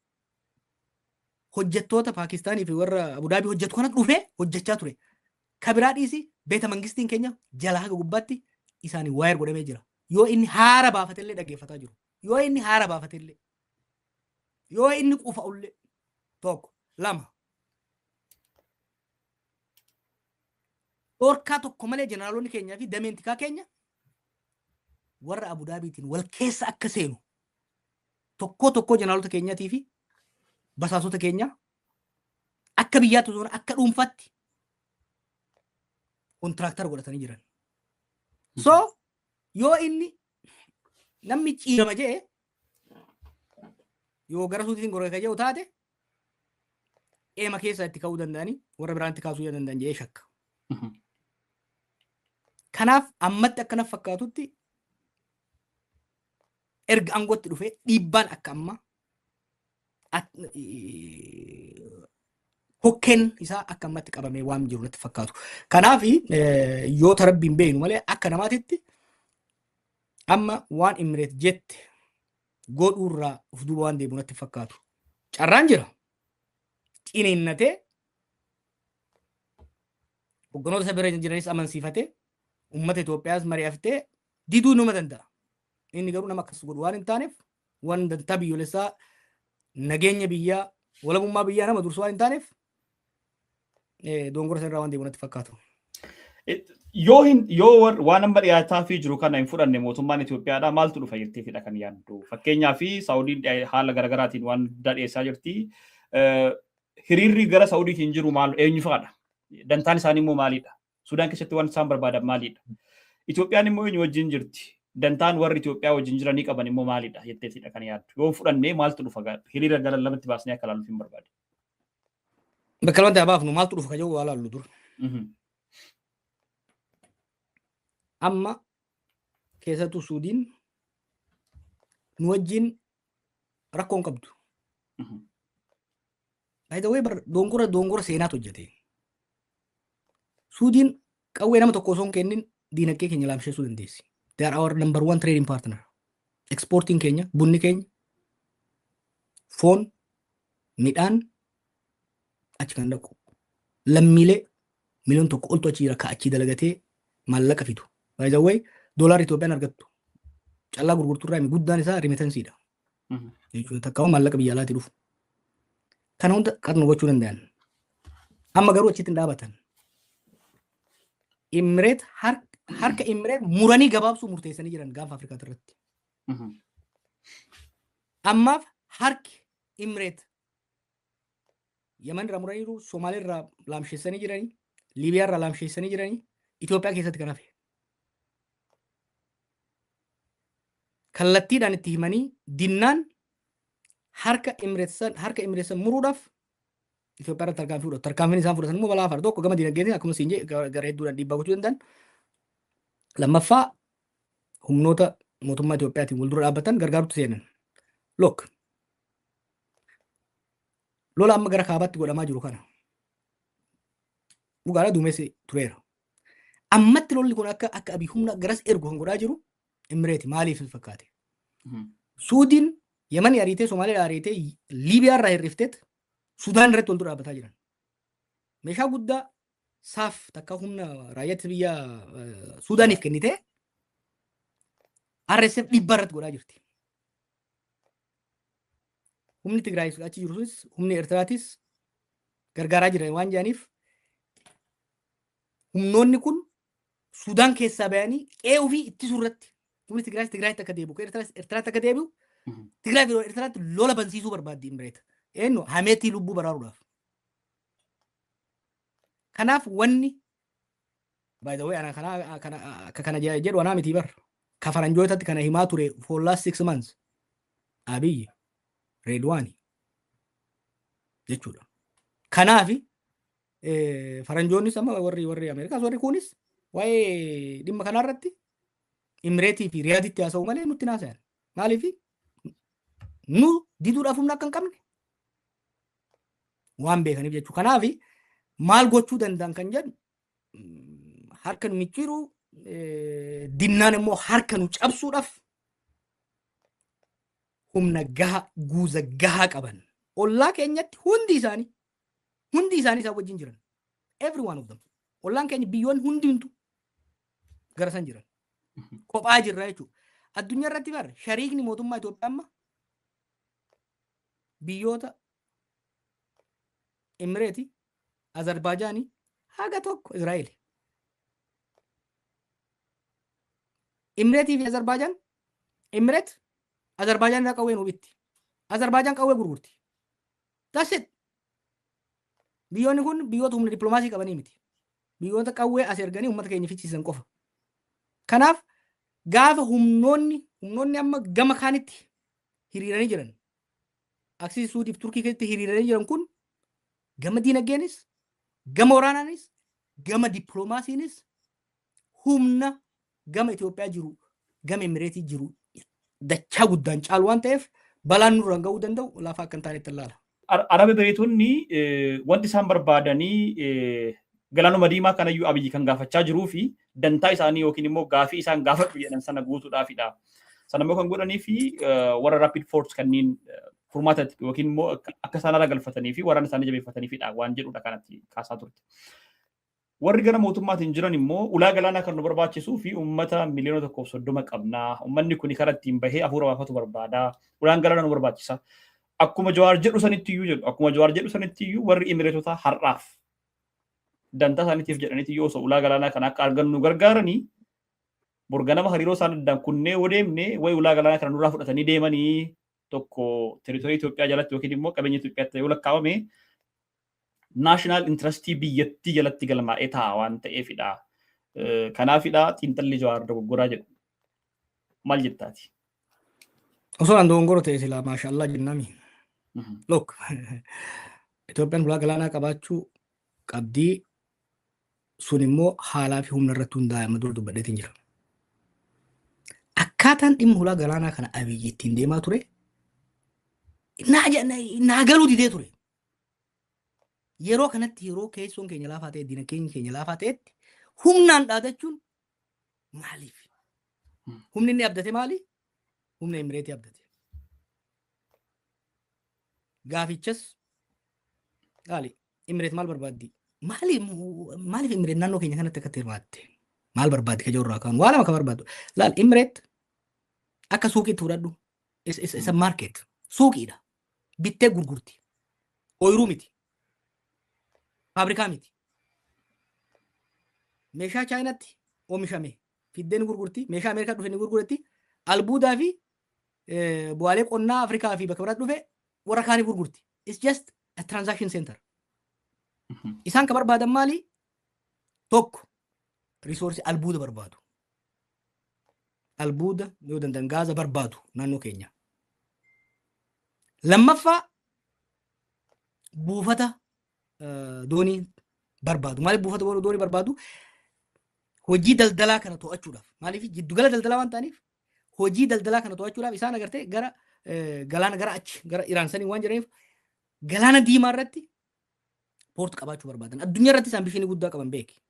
Speaker 1: Hojjettoota Paakistaanii fi warra Abudaabii hojjetu kanatu dhufee hojjechaa ture. Ka biraa dhiisi, beeta mangistiin keenya jala haga gubbaatti isaanii waayar godhamee jira. Yoo inni haara baafatellee dhaggeeffataa jiru. Yoo inni haara baafatellee. Yoo inni qufa'ullee. Tokko. Lama. Dhorkaa tokko malee jeneraalonni keenyaa fi dameen tikaa keenya warra Abudaabiitiin wal keessa akka seenu tokkoo tokkoo jeneraalota keenyaatii fi basaasota keenya akka biyyaatti osoo akka dhuunfaatti kontiraaktar godhatanii jiran. So yoo inni namni ciirama jee, yoo gara suutiin goree ka jedhu taate, eema keessa itti ka'uu danda'anii warra biraan itti kaasuu danda'an jedhee shakka. Kanaaf ammatti akkana fakkaatutti erga aangootti dhufee dhiibbaan akka amma hokkeen isaa akka ammatti qabamee waan jiru natti fakkaatu. Kanaaf yoo tarabbiin beeknu malee akka namaatitti amma waan Imireet jette godhuurraa of duuba waan deebi'u natti fakkaatu. Carraan jira. Ciniinnatee hogganoota isa bira jiranis amansiifatee uummata Itoophiyaas mari'aftee diduu numa danda'a. Inni garuu nama akkas godhu waan hin taaneef, waan dantaa biyyoolessaa, nageenya biyyaa, walabummaa biyyaa nama dursu waan hin taaneef, dongora irraa waan deemu natti fakkaatu.
Speaker 2: Yoo hin yoo waan amma dhiyaataa fi jiru kana hin fudhanne mootummaan Itoophiyaadhaa maaltu dhufa jetteetidha kan yaaddu? Fakkeenyaa fi Saawudiin haala garaagaraatiin waan guddaa dhiyeessaa jirti. Hiriirri gara Saawudiitiin jiru maal, eenyu fa'aadha? Dantaan isaanii immoo maalidha? Sudaan keessatti waan isaan barbaadan maalidha? Itoophiyaan immoo eenyu wajjin jirti? Dantaan warri Itoophiyaa wajjin jiranii qaban immoo maalidha jetteetidha kan yaaddu? Yoo fudhanne maaltu dhufa? Hiriira gara lamatti baasnee akka ilaalluuf hin barbaade.
Speaker 1: Bakka lamatti haa baafnu, maaltu dhufa ka jedhu waa laallu dur. Amma keessattuu Suudiin nu wajjin rakkoo hin qabdu. By the way, bar dongora seenaatu hojjete. Suudiin qawwee nama tokko osoo hin kennin diinagdee keenya laamsheessuu dandeessi. They are our number one trading partner. Exportiin keenya, bunni keenya, foon, midhaan achi kan dhaqu. Lammiilee 1 miliyoon oltu achi jira ka achii dalagatee maallaqa fidu. By the way, doolaarri Itoophiyaan argattu callaa gurgurtuu irraa guddaan isaa remittanceidha. Jechuudha, takka maallaqa biyya alaatii dhufu. Kana hunda qarnu gochuu danda'an. Amma garuu achitti hin dhaabatan. Imireet harka Imireet muranii gabaabsuu murteessanii jiran gaanfa Afrikaa irratti. Ammaaf harki Imireet Yaman irraa muraniiru, Somaalee irraa laamsheessanii jiranii, Liibiyaa irraa laamsheessanii jiranii, Itoophiyaa keessatti kan hafe. Kallattiidhaan itti himanii dinnaan harka Imireetsan muruudhaaf Itoophiyaa irratti tarkaanfii fudhatu. Tarkaanfiin isaan fudhatan immoo balaa afar. Tokko, gama dinagdeetiin akkuma siin jedhe gara hedduudhaan dhiibbaa gochuu danda'an. Lammaffaa, humnoota mootummaa Itoophiyaatiin wal dura dhaabbatan gargaarutti seenan. Look, lola amma gara kaabaatti godhamaa jiru kana dhugaadha, duumessi tureera. Ammatti lolli kun akka Abiy humna garas ergu kan godhaa jiru Imireeti. Maaliif fakkaate? Suudiin Yemanii ariitee, Somaaliyaa ariitee, Liibiyaa irraa hir'ifteet Sudaan irratti wal dura dhaabbataa jiran. Meeshaa guddaa saaf takka humna raayyaa ittisa biyya Suudaaniif kennitee RSF dhiibbaa irratti godhaa jirti. Humni Tigraay achi jiru sunis humni Eertiraatis gargaaraa jiran waan jedhaniif, humnoonni kun Sudaan keessaa bayanii qe'ee ofii ittisuu irratti humni Tigraayis Tigraayitti akka deebi'u, Eertiraas Eertiraatti akka deebi'u, Tigraay fi Eertiraatti lola bansiisuu barbaaddi Imireet. Eenyu Hameetii lubbuu baraaruudhaaf. Kanaaf wanni, by the way, ana kana kana akka kana jedhu anaa miti bar. Ka faranjootatti kana himaa ture for last 6 months. Abiyyi Reedwaani jechuudha. Kanaafi faranjoonnis amma warri Ameerikaas warri kunis waa'ee dhimma kanarratti Imireetii fi Riyaaditti haasa'u malee nutti haasayan. Maaliif? Nu diduudhaaf humna akka hin qabne waan beekaniif jechuudha. Kanaaf maal gochuu danda'an kan jedhu, harka nu micciiru dinnaan immoo harka nu cabsuudhaaf humna gaha, guuza gahaa qaban. Ollaa keenyatti hundi isaanii isaan wajjin jiran. Every one of them. Ollaan keenya biyyoonni hundumtu gara san jiran. Kophaa jirra jechuudha. Addunyaa irratti bar shariikni mootummaa Itoophiyaa amma biyyoota Imireeti, Azerbaaijaanii, haga tokko Israa'eel. Imireetii fi Azerbaijaan, Imireet Azerbaijaan irraa qawwee nu bitti. Azerbaijaan qawwee gurgurti. That's it. Biyyoonni kun biyyoota humna dippiloomaasii qabanii miti. Biyyoota qawwee as erganii uummata keenya fichisiisan qofa. Kanaaf gaafa humnoonni amma gama kaanitti hiriiranii jiran, aksii Suudiif Turkii keessatti hiriiranii jiran kun, gama diinagdeenis, gama waraanaanis, gama dippiloomaasiinis humna gama Itoophiyaa jiru, gama Emireetii jiru dachaa guddaan caalu waan ta'eef, balaan nurraan ga'uu danda'u lafa akka hin taanetti ilaala.
Speaker 2: Arab Emireetonni wanti isaan barbaadanii galaanuma diimaa kanayyuu Abiyyi kan gaafachaa jiruu fi dantaa isaanii yookiin immoo gaafii isaan gaafadhu jedhan sana guutuudhaafidha. Sana immoo kan godhanii fi warra Rapid Force kanneen furmaata yookiin immoo akka isaan ala galfatanii fi waraana isaanii jabeeffataniifidha waan jedhudha kanatti kaasaa turte. Warri gara mootummaatiin jiran immoo ulaa galaanaa kan nu barbaachisuu fi uummata 130,000,000 qabnaa. Uummanni kun karaa ittiin bahee hafuura baafatu barbaada. Ulaan galaanaa nu barbaachisa. Akkuma Jawaar jedhu sanitti iyyuu jedhu. Akkuma Jawaar jedhu sanitti iyyuu warri Imireetotaa har'aaf dantaa isaaniitiif jedhaniiti iyyuu osoo ulaa galaanaa kana akka argannu nu gargaaranii, borganama hariiroo isaan addaan kunnee yoo deemne wayi ulaa galaanaa kana nurraa fudhatanii deemanii, tokko territory Itoophiyaa jalatti yookiin immoo qabeenya Itoophiyaatti yoo lakkaawame national interestii biyyattii jalatti galmaa'ee taa'a waan ta'eefidha. Kanaafidha xiinxalli Jawaar dogoggoraa jedhu. Maal jettaati?
Speaker 1: Osoo an dogongoro ta'e silaa maashaallah jennami. Look, Itoophiyaan ulaa galaanaa qabaachuu qabdii, sun immoo haalaa fi humna irratti hundaa'e, amma dura dubbadheetiin jira. Akkaataan dhimma ulaa galaanaa kana Abiyyi ittiin deemaa ture naa galuu didee ture. Yeroo kanatti, yeroo keessoon keenya laafaa ta'e, diinagdeen keenya laafaa ta'etti humnaan dhaadachuun maaliif? Humni inni abdate maali? Humna Emireetii abdate. Gaafichas maali? Emireet maal barbaaddi? Maali, maaliif Emireet naannoo keenya kanatti akkatti hirmaatte? Maal barbaaddi ka jirraa kaanu? Waa lama ka barbaaddu. Laal, Emireet akka suuqiitti fudhadhu. It's a market. Suuqiidha. Bittee gurgurti. Ooyiruu miti. Faabrikaa miti. Meeshaa Chaayinaatti oomishame fiddee ni gurgurti. Meeshaa Ameerikaa dhufe ni gurguratti. Albuudaa fi bu'aalee qonnaa Afrikaa fi bakka biraatti dhufe warra kaanii gurgurti. It's just a transaction center. Isaan ka barbaadan maali? Tokko, resource albuuda barbaadu. Albuuda yoo danda'an gaaza barbaadu naannoo keenya. Lammaffaa, buufata doonii barbaadu. Maaliif buufata doonii barbaadu? Hojii daldalaa kana to'achuudhaaf. Maaliif? Jiddugala daldalaa waan ta'aniif, hojii daldalaa kana to'achuudhaaf. Isaan agartee gara galaana gara achi gara Iraan sanii waan jiraniif, galaana diimaa irratti port qabaachuu barbaadan. Addunyaa irratti isaan bishaan guddaa qaban beeki.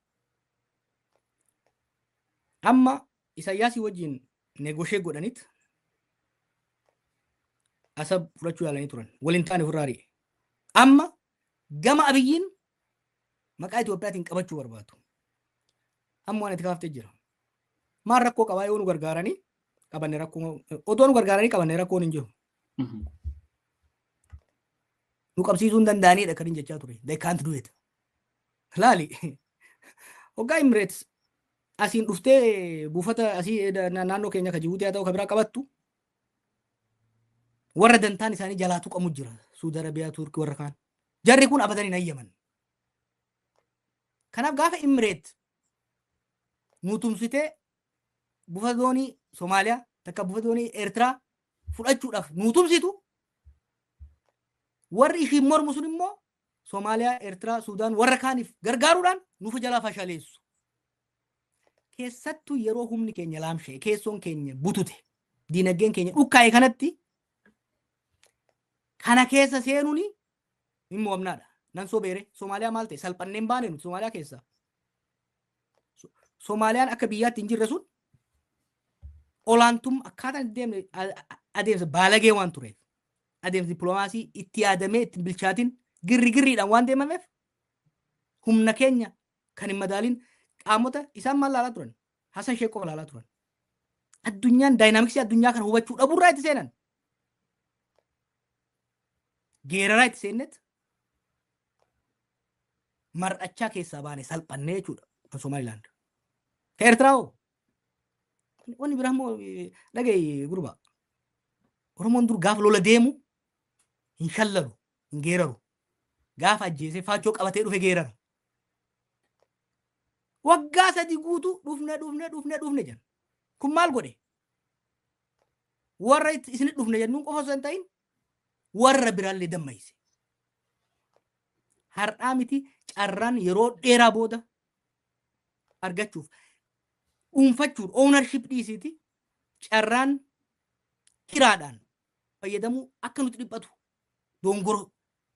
Speaker 1: Amma Isaayyaasii wajjin negotiate godhanit Asab fudhachuu yaalanii turan. Waliin taane, ofirraa ari'e. Amma gama Abiyyiin maqaa Itoophiyaatiin qabachuu barbaadu. Amma waan itti kaaftee jira. Maal rakkoo qabaa yoo nu gargaaranii qabanne? Rakkoo otoo nu gargaaranii qabanne rakkoon hin jiru. Nu qabsiisuu hin danda'anidha kan hin jechaa ture. They can't do it. Laali. Hoggaa Emirates asiin dhuftee buufata asii naannoo keenya ka Jibuutii haa ta'u ka biraa qabattu, warra dantaan isaanii jalaa tuqamu jira. Suudi Arabiyaa, Turkii, warra kaan. Jarri kun abadan hin hayyaman. Kanaaf gaafa Emirates nu tumsitee buufata doonii Somaaliyaa takka buufata doonii Eertiraa fudhachuudhaaf nu tumsitu, warri ishiin mormu sun immoo Somaaliyaa, Eertiraa, Suudaan warra kaaniif gargaaruudhaan nuuf jalaa fashaleessu. Keessattuu yeroo humni keenya laamshee, keessoon keenya butute, diinagdeen keenya dhukkaa'e kanatti kana keessa seenuun hin mo'amnaadha. Nan sobeere. Somaaliyaa maal ta'e? Salphanneen baane nuti Somaaliyaa keessaa. Somaaliyaan akka biyyaatti hin jirre sun olaantum akkaataan itti deemne adeemsa baalagee waan tureef, adeemsa dippiloomaasii itti yaadamee itti bilchaatin girri girriidhaan waan deemameef, humna keenya kan hin madaalin qaamota isaan maal laalaa turan? Hasan Sheekh qofa laalaa turan. Addunyaan dynamics addunyaa kana hubachuu dhabuurraa itti seenan. Geeraraa itti seennet mar'achaa keessaa baane, salphannee jechuudha kan Somaalilaand. Ka Eertiraa hoo? Wanni biraa immoo, dhaga'i gurbaa. Oromoon dur gaafa lola deemu hin shallalu, hin geeraru. Gaafa ajjeesee faachoo qabatee dhufe geerara. Waggaa 3 guutuu dhufne, dhufne, dhufne, dhufne jedhan. Kun maal godhe? Warra isinit dhufne jennuun qofa osoo hin ta'in warra biraallee dammayse. Har'aa miti, carraan yeroo dheeraa booda argachuuf dhuunfachuun, ownership dhiisiiti, carraan kiraadhaan fayyadamuu akka nuti dhiphatu dongoro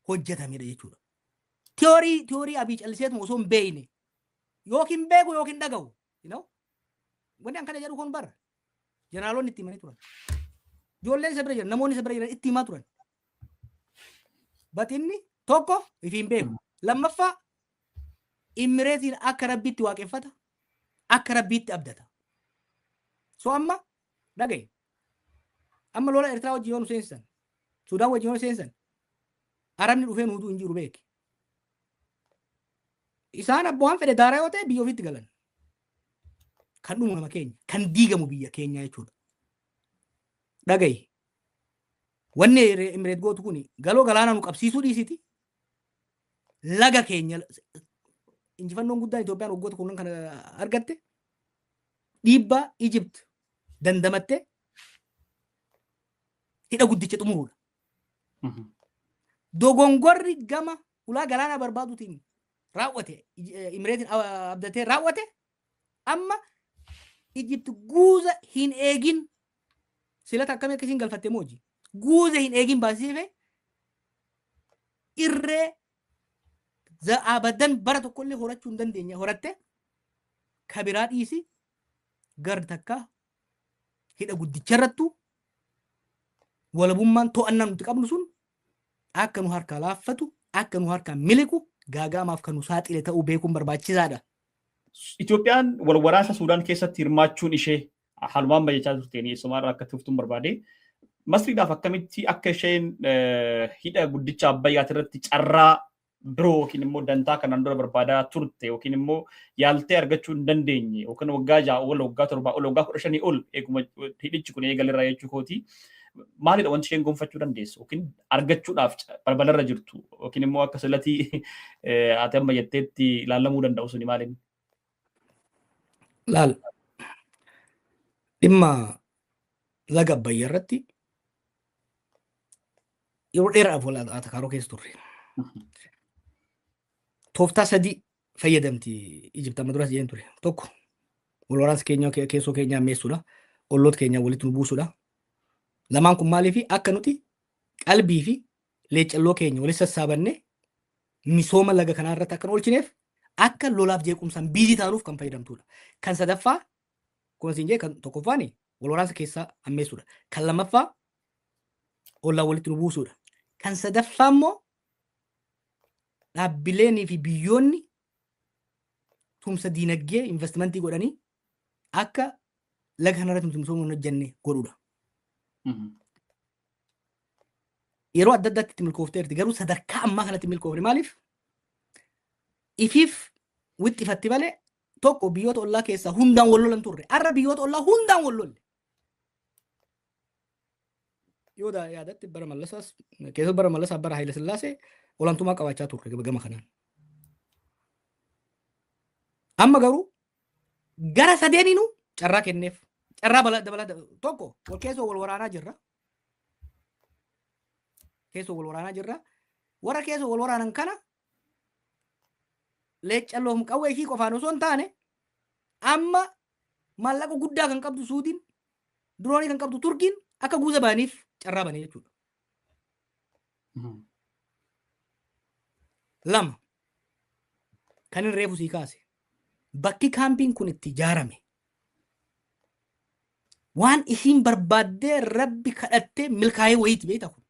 Speaker 1: hojjetamedha jechuudha. Theory Abii calliseetuma osoo hin beekne, yookiin beeku yookiin dhaga'u. Wanni an kana jedhu kun bara jeneraalonni itti himanii turan. Ijoolleen isa bira jiran, namoonni isa bira jiran itti himaa turan. Batinni tokko ifii hin beeku. Lammaffaa, Imireetiin akka rabbiitti waaqeffata, akka rabbiitti abdata. So amma dhagaye. Amma lola Eertiraa wajjin yoo nu seensisan, Sudaan wajjin yoo nu seensisan, Arabni dhufee nuutuu hin jiru, beeki. Isaan abbaan fedhe daaraa yoo ta'e biyya ofiitti galan. Kan dhumu nama keenya, kan diigamu biyya keenya jechuudha. Dhagaye. Wanni Imireet gootu kuni galoo galaana nu qabsiisuu dhiisiti. Laga keenya, injifannoon guddaan Itoophiyaan waggoota 10 kana argatte, dhiibbaa Ijipt dandamattee hidha guddicha xumuruudha. Dogongorri gama ulaa galaanaa barbaaduutiin raawwate, Imireetiin abdatee raawwate, amma Ijipt guuza hin eegin silata akkamii akkasiin galfatte mooji guuza hin eegin baasisee irree abadan bara tokkollee horachuu hin dandeenye horatte. Kabiraa dhiisi, gar takka hidha guddicharrattu walabummaan to'annaa nuti qabnu sun akka nu harkaa laaffatu, akka nu harkaa miliqu, gaagaamaaf kan nu saaxile ta'uu beekuun barbaachisaadha.
Speaker 2: Itoophiyaan wal waraansa Suudaan keessatti hirmaachuun ishee, haalumaan bayyachaa turteen eessumaarraa akka turtuun barbaade, Masriidhaaf akkamitti akka isheen hidha guddicha Abbayyaati irratti carraa biroo yookiin immoo dantaa kanaan dura barbaadaa turte yookiin immoo yaaltee argachuu hin dandeenye, yookiin waggaa 6 ol, waggaa 7 ol, waggaa 15 ol eeguma hidhichi kun eegalerraa jechuu kooti. Maalidha wanti isheen gonfachuu dandeessu yookiin argachuudhaaf balbalarra jirtu, yookiin immoo akka silatii ati amma jetteetti ilaalamuu danda'u suni maaliin?
Speaker 1: Laal, dhimma laga Abbayyaa irratti yeroo dheeraadhaaf wal atakaaroo keessa turre. Tooftaa sadii fayyadamti Ijipt, amma duras jeen ture. Tokko, wal waraansa keenya keessoo keenyaa ammeessuudha. Olloota keenya walitti nu buusuudha. Lamaan kun maaliifi akka nuti qalbii fi leeccalloo keenya walitti sassaabanne misooma laga kanaa irratti akka nu oolchineef, akka lolaaf jeequmsaan busy taanuuf kan fayyadamtudha. Kan sadaffaa, akkuma siin jee, kan tokkoffaan wal waraansa keessaa ammeessuudha. Kan lammaffaa ollaa walitti nu buusuudha. Kan sadaffaa immoo dhaabbileenii fi biyyoonni tumsa diinagdee investimentii godhanii akka laga kanarratti misooma hin hojjenne godhuudha. Yeroo adda addaatti itti milkoofteerti, garuu sadarkaa ammaa kanatti milkoofne. Maaliif? Ifiif wixxifatti malee tokko biyyoota ollaa keessaa hundaan wal lolan turre. Har'a biyyoota ollaa hundaan wal lolle. Yoo yaadatti bara Mallasaas keessatti, bara Mallasaa, bara Haayila Sillaasee olaantummaa qabaachaa turre gama kanaan. Amma garuu gara sadeeninuu carraa kenneef. Carraa dabalaa tokko, wal keessoo wal waraanaa jirra. Keessoo wal waraanaa jirra. Warra keessoo wal waraanan kana leeccalloof qawwee ishii qofaan osoo hin taane, amma maallaqa guddaa kan qabdu Suudiin, diroonii kan qabdu Turkiin akka guuza ba'aniif carraa banee jechuudha. Lama, kan hin reefu sii kaase, bakki kaampiin kun itti ijaarame waan ishiin barbaaddee Rabbi kadhattee milkaa'ee wayiiti, beektaa kun.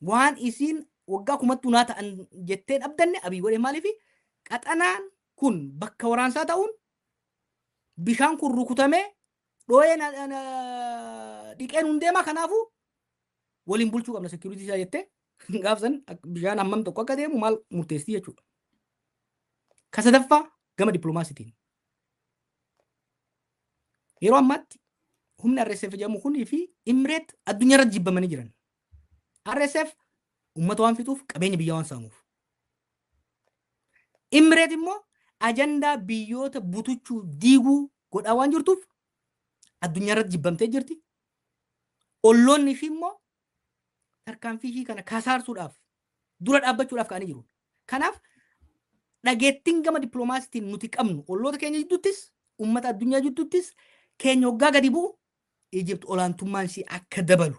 Speaker 1: Waan isiin waggaa kumattuu naa ta'an jettee dhabdanne Abii godhe. Maaliif? Qaxanaan kun bakka waraansaa ta'uun bishaan kun rukutamee dhooyee dhiqeen hun deema, kanaafuu waliin bulchuu qabna security isaa jettee gaafsan bishaan hammam tokko akka deemu maal murteessiti jechuudha. Ka sadaffaa, gama dippiloomaasiitiin. Yeroo ammaatti humni RSF jedhamu kunii fi Imireet addunyaa irratti jibbamanii jiran. RSF uummata waan fixuuf, qabeenya biyyaa waan saamuuf. Imireet immoo ajandaa biyyoota butuchuu, diiguu godhaa waan jirtuuf addunyaa irratti jibbamtee jirti. Olloonni ishii immoo tarkaanfii ishii kana kasaarsuudhaaf, dura dhaabbachuudhaaf ka'anii jiru. Kanaaf dhageettiin gama dippiloomaasiitiin nuti qabnu olloota keenya jidduuttis, uummata addunyaa jidduuttis keenya hoggaa gadi bu'u, Ijipt olaantummaan ishii akka dabalu.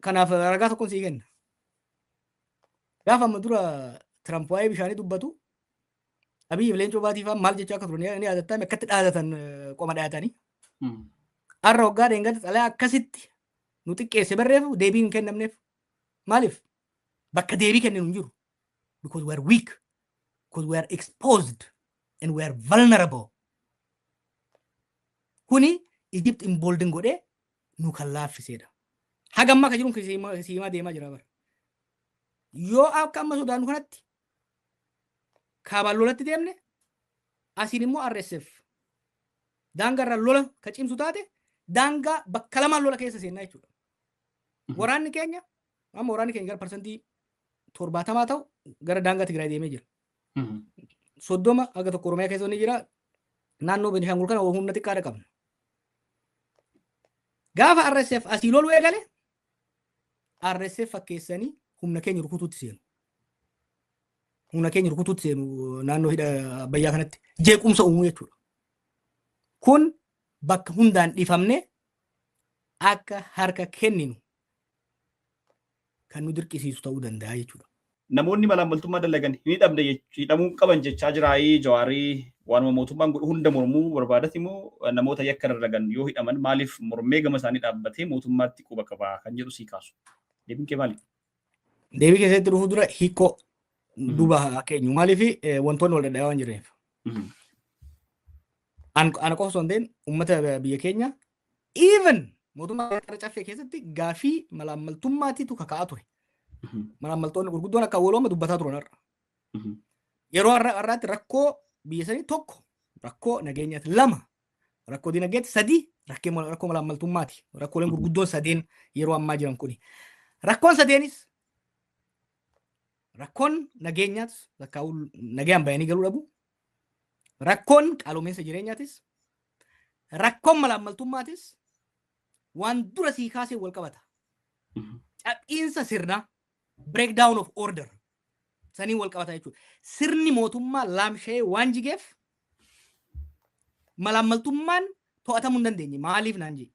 Speaker 1: Kanaaf ragaa tokkoon sii kenna. Gaafa amma dura Tiraamp waa'ee bishaanii dubbatu, Abiyyi Leencoo Baatii fa'aa maal jechaa akka turan ni yaadattaa? Akkatti dhaadatan, qoma dhaatanii. Har'a waggaa dheengatti xalayaa akkasitti nu xiqqeesse barreeffu deebii hin kennamneef. Maaliif? Bakka deebii kenninu hin jiru. Because we are weak. Because we are exposed and we are vulnerable. Kuni Egypt embolden godhee nu kan laaffisedha. Haga ammaa kan jiruun siimaa deemaa jira bara. Yoo akka amma sodaannu kanatti kaabaan lolatti deemne, asiin immoo RSF daangaa irraa lola ka cimsu taate, daangaa bakka lamaan lola keessa seennaa jechuudha. Waraanni keenya amma, waraanni keenya gara 70% ta'u gara daangaa Tigraay deemee jira. 30 haga tokko Oromiyaa keessa ni jira. Naannoo Benishaangul kana humna xiqqaadha qabna. Gaafa RSF asii loluu eegale, RSF fakkeessanii humna keenya rukutuutti seenu. Humna keenya rukutuutti seenu, naannoo hidha Abbayyaa kanatti jeequmsa uumuu jechuudha. Kun bakka hundaan dhifamne akka harka kenninu kan nu dirqisiisu ta'uu danda'a jechuudha.
Speaker 2: Namoonni malaammaltummaa dalagan hin hidhamne, hidhamuu qaban jechaa jiraayii Jawaarii waanuma mootummaan godhu hunda mormuu barbaadati immoo namoota yakka dalagan yoo hidhaman maaliif mormee gama isaanii dhaabbatee mootummaatti quba qabaa kan jedhu sii kaasu. Deebiin kee maali?
Speaker 1: Deebii keessatti dhufuu dura hiikoo duuba haa keenyu. Maaliif? Wantoonni wal dadhabaa waan jiraniif. Ana qofa osoo hin ta'in uummata biyya keenya, even mootummaa gara caffee keessatti gaafii malaammaltummaatiitu kaka'aa ture. Malaammaltoonni gurguddoon akka awwalooma dubbataa turan har'a. Yeroo har'aatti rakkoo biyya sanii, tokko rakkoo nageenyaati, lama rakkoo dinagdeeti, sadi rakkoo malaammaltummaati. Rakkooleen gurguddoon sadeen yeroo ammaa jiran kuni. Rakkoon sadeenis, rakkoon nageenyaas lakkaa'uu, nagayaan bayanii galuu dhabu. Rakkoon qaaloominsa jireenyaatis, rakkoon malaammaltummaatis waan dura sii kaasee wal qabata. Cabbiinsa sirnaa, breakdown of order sanii wal qabata jechuudha. Sirni mootummaa laamsha'ee waan jigeef malaammaltummaan to'atamuu hin dandeenye. Maaliif naan jee?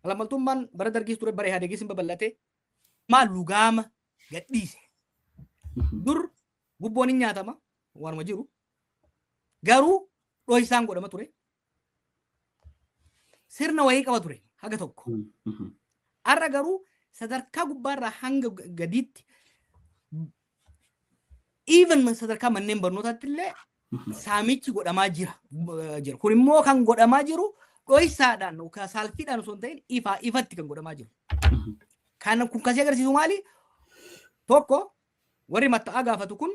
Speaker 1: Malaammaltummaan bara Dargiis ture, bara Ihaadeegis hin babal'ate, maal lugaama gadhiise. Dur gubboon hin nyaatama waanuma jiru. Garuu dho'isaan godhama ture. Sirna wayii qaba ture haga tokko. Har'a garuu sadarkaa gubbaarraa hanga gadiitti, even sadarkaa manneen barnootaatti illee saamichi godhamaa jira. Kun immoo kan godhamaa jiru Dhoysaadhaan yookaan saalfiidhaan osoo hin ta'in ifaa ifatti kan godhamaa jiru. Kan kun kasii agarsiisu maali? Tokko, warri matta'aa gaafatu kun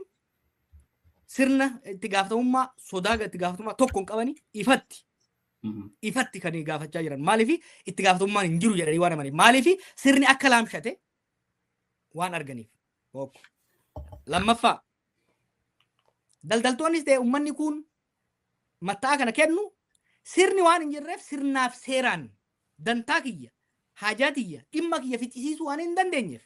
Speaker 1: sirna itti gaafatamummaa, sodaa itti gaafatamummaa tokko hin qabani, ifatti ifatti kan gaafachaa jiran. Maaliif? Itti gaafatamummaan hin jiru jedhanii waan amaniif. Maaliif? Sirni akka laamshate waan arganiif. Tokko. Lammaffaa, daldaltoonnis ta'e uummanni kun matta'aa kana kennu sirni waan hin jirreef, sirnaaf seeraan dantaa kiyya, haajaa tiyya, dhimma kiyya ficcisiisuu waan hin dandeenyeef,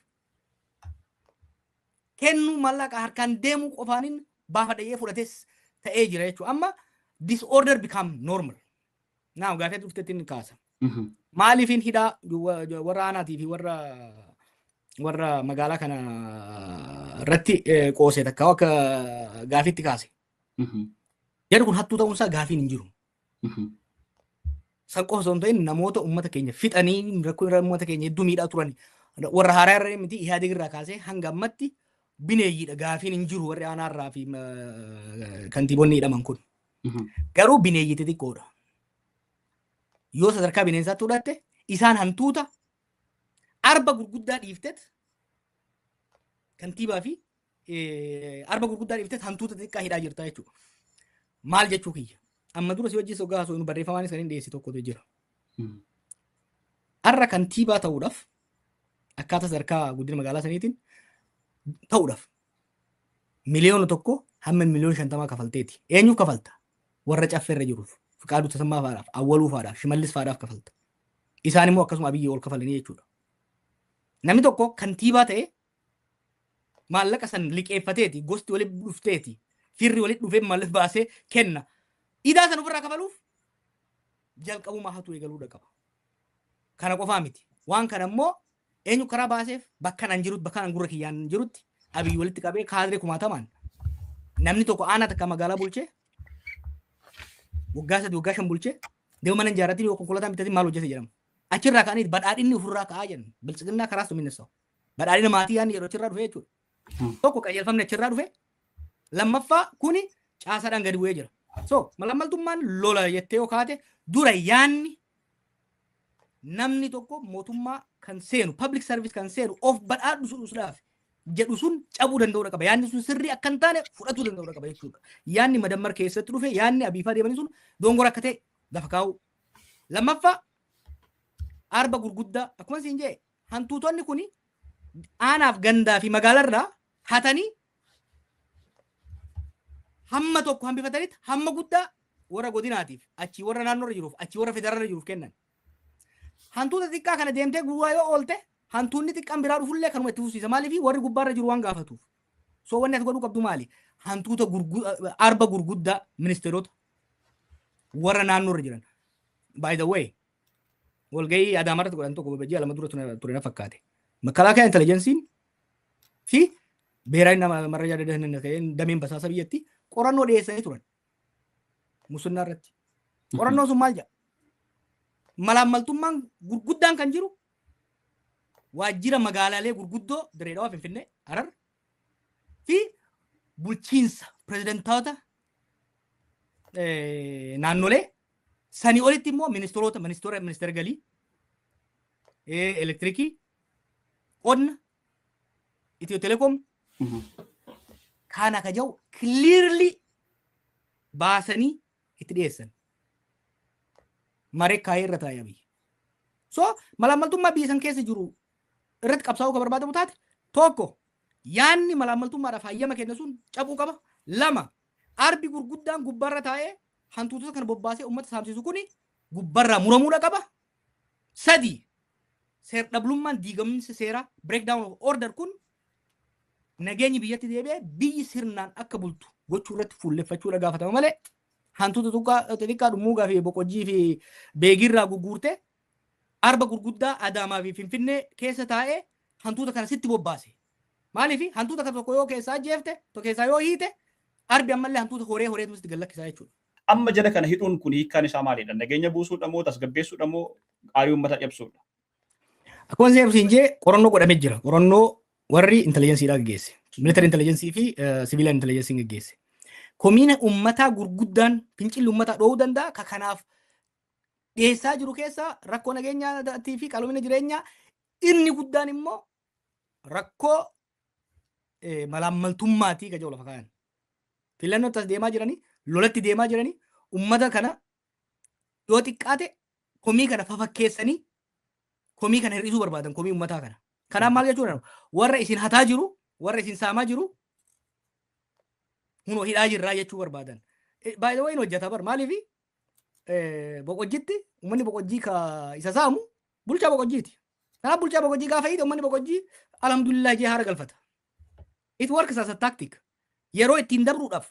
Speaker 1: kennuu mallaqa harkaan deemuu qofaanin baafadhee fudhates ta'ee jira jechuudha. Amma disorder become normal. Naa gaafii dhuftetti inni kaasa. Maaliifin hidhaa warra aanaatii fi warra magaalaa kana irratti qoosee takka akka gaafiitti kaase? Jarri kun hattuu ta'uunsaa gaafiin hin jiru. San qofa osoo hin ta'in, namoota uummata keenya fixanii rakkoo irra uummata keenya hedduu miidhaa turan, warra haaraa irra miti, Ihaadeg irraa kaasee hanga ammatti bineeyyiidha, gaafiin hin jiru, warri aanaarraa fi kantiibonni hidhaman kun. Garuu bineeyyii xixiqqoodha. Yoo sadarkaa bineensaatti fudhatte, isaan hantuuta arba gurguddaa dhiiftet, kantiibaa fi arba gurguddaa dhiiftet hantuuta xixiqqaa hidhaa jirta jechuudha. Maal jechuu kiyya? Amma dura si wajjin hoggaa haasofnu barreeffamaanis kan hin dhiyeesse tokkotu jira. Har'a kantiibaa ta'uudhaaf, akkaataa sadarkaa guddina magaalaa saniitiin ta'uudhaaf, 1 miliyoona hamma miliyoona 50 kafalteeti. Eenyuuf kafalta? Warra caffeerra jiruuf. Fiqaaduu Tasammaa fa'aadhaaf, Awwaluu fa'aadhaaf, Shimallis fa'aadhaaf kafalta. Isaan immoo akkasuma Abiyyi ol kafalanii jechuudha. Namni tokko kantiibaa ta'e maallaqa san liqeeffateeti, gosti walitti dhufteeti, firri walitti dhufee maallaqa baasee kenna. Idaa san ofirraa kafaluuf jalqabumaa hatu eegaluudha qaba. Kana qofaa miti. Waan kana immoo eenyu karaa baaseef? Bakka nan jirutti, bakka nan gurra kiyyaan jirutti, Abiyyi walitti qabee kaadree kumaatamaan namni tokko aanaa takka magaalaa bulchee waggaa 3, waggaa 5 bulchee deema mana ijaarratiin yoo konkolaataa bitatiin maal hojjete jedhama. Achirraa ka'anii badhaadhinni ofirraa ka'aa jedhan, biltsiginnaa karaa sun minnesa'u. Badhaadhina maatii yaadni jedhu achirraa dhufe jechuudha. Tokko, qajeelfamni achirraa dhufe. Lammaffaa, kuni caasaadhaan gadi bu'ee jira. So malaammaltummaan lola jettee yoo kaate, dura yaanni namni tokko mootummaa kan seenu, public service kan seenu of badhaadhuudhaaf jedhu sun cabuu danda'uudha qaba. Yaanni sun sirrii akka hin taane fudhatuu danda'uudha qaba jechuudha. Yaanni madammar keessatti dhufe, yaanni abiifaa deemanii sun dongora akka ta'e lafa kaa'u. Lammaffaa, arba gurguddaa akkuma siin jee, hantuutonni kuni aanaaf gandaa fi magaalarraa hatanii hamma tokko hambifatanitti hamma guddaa warra godinaatiif, achii warra naannoorra jiruuf, achii warra federaalirra jiruuf kennan. Hantuuta xiqqaa kana deemtee gurguraa yoo oolte, hantuunni xiqqaan biraa dhufullee kanuma itti fufsiisa. Maaliif? Warri gubbaarra jiru waan gaafatuuf. So wanni ati godhuu qabdu maali? Hantuuta arba gurguddaa, ministeerota, warra naannoorra jiran. By the way, walgahii Adaamarratti godhan tokko ji'a 2 dura ture na fakkaate. Makalaakaa intelligenceiin fi ብሔራዊ መረጃ ደህንነት dameen basaasa biyyatti qorannoo dhiyeessanii turan. Muslinnaa irratti. Qorannoon sun maal jedha? Malaammaltummaan gurguddaan kan jiru waajjira magaalaalee gurguddoo Direedawaa, Finfinnee, Harar fi bulchiinsa pirezidantoota naannolee, sanii olitti immoo ministeerota, ministeera galii, elektirikii, qonna, Itiyoo telekoom kana ka jedhu clearly baasanii itti dhiyeessan. Maree kaayee irra taa'ee Abiyyi. So malaammaltummaa biyya san keessa jiru irratti qabsaa'uu kan barbaadamu taate, tokko, yaanni malaammaltummaadhaaf hayyama kenna sun cabuu qaba. Lama, arbi gurguddaan gubbaarra taa'ee hantuutota kana bobbaasee uummata saamsisu kuni gubbarraa muramuudha qaba. Sadi, seer-dhablummaan, diigamsi seeraa, breakdown of order kun nageenyi biyyatti deebi'ee biyyi sirnaan akka bultu gochuu irratti fuulleffachuudha gaafatama malee, hantuuta xixiqqaa Dhummuugaa fi Boqojjii fi Beegirraa gugguurte, arba gurguddaa Adaamaa fi Finfinnee keessa taa'ee hantuuta kana sitti bobbaase. Maaliif? Hantuuta kana tokko yoo keessaa ajjeefte, tokko keessaa yoo hiite, arbi ammallee hantuuta horee horeetu sitti gallakkisaa jechuudha.
Speaker 2: Amma jala kana hidhuun kun hiikkaan isaa maalidha? Nageenya buusuudha moo tasgabbeessuudha moo aarii uummataa cabsuudha?
Speaker 1: Akkuma isin jee, qorannoo godhamee jira. Qorannoo warri intelligenceiidhaa gaggeesse. Military intelligence fi civilian intelligence gaggeesse. Komiina uummataa gurguddaan fincilli uummataa dhoowuu danda'a. Ka kanaaf Dhiyeessaa jiru keessaa rakkoo nageenyaatii fi qaalomina jireenyaa, inni guddaan immoo rakkoo malaammaltummaatii ka jedhu lafa kaayan. Filannootti as deemaa jiranii, lolatti deemaa jiranii, ummata kana yoo xiqqaate komii kana fafakkeessanii komii kana hir'isuu barbaadan, komii ummataa kana. Kanaaf maal jechuudha? Warra isin hataa jiru, warra isin saamaa jiru hunoo hidhaa jirraa jechuu barbaadan. Baay'ee wayin hojjeta bar. Maaliifi? Boqojjitti uummanni Boqojjii ka isa saamu bulchaa Boqojjiiti. Kanaaf bulchaa Boqojjii gaafa hiite, uummanni Boqojjii alhamdulillah jee haara galfata. It works as a tactic. Yeroo ittiin dabruudhaaf,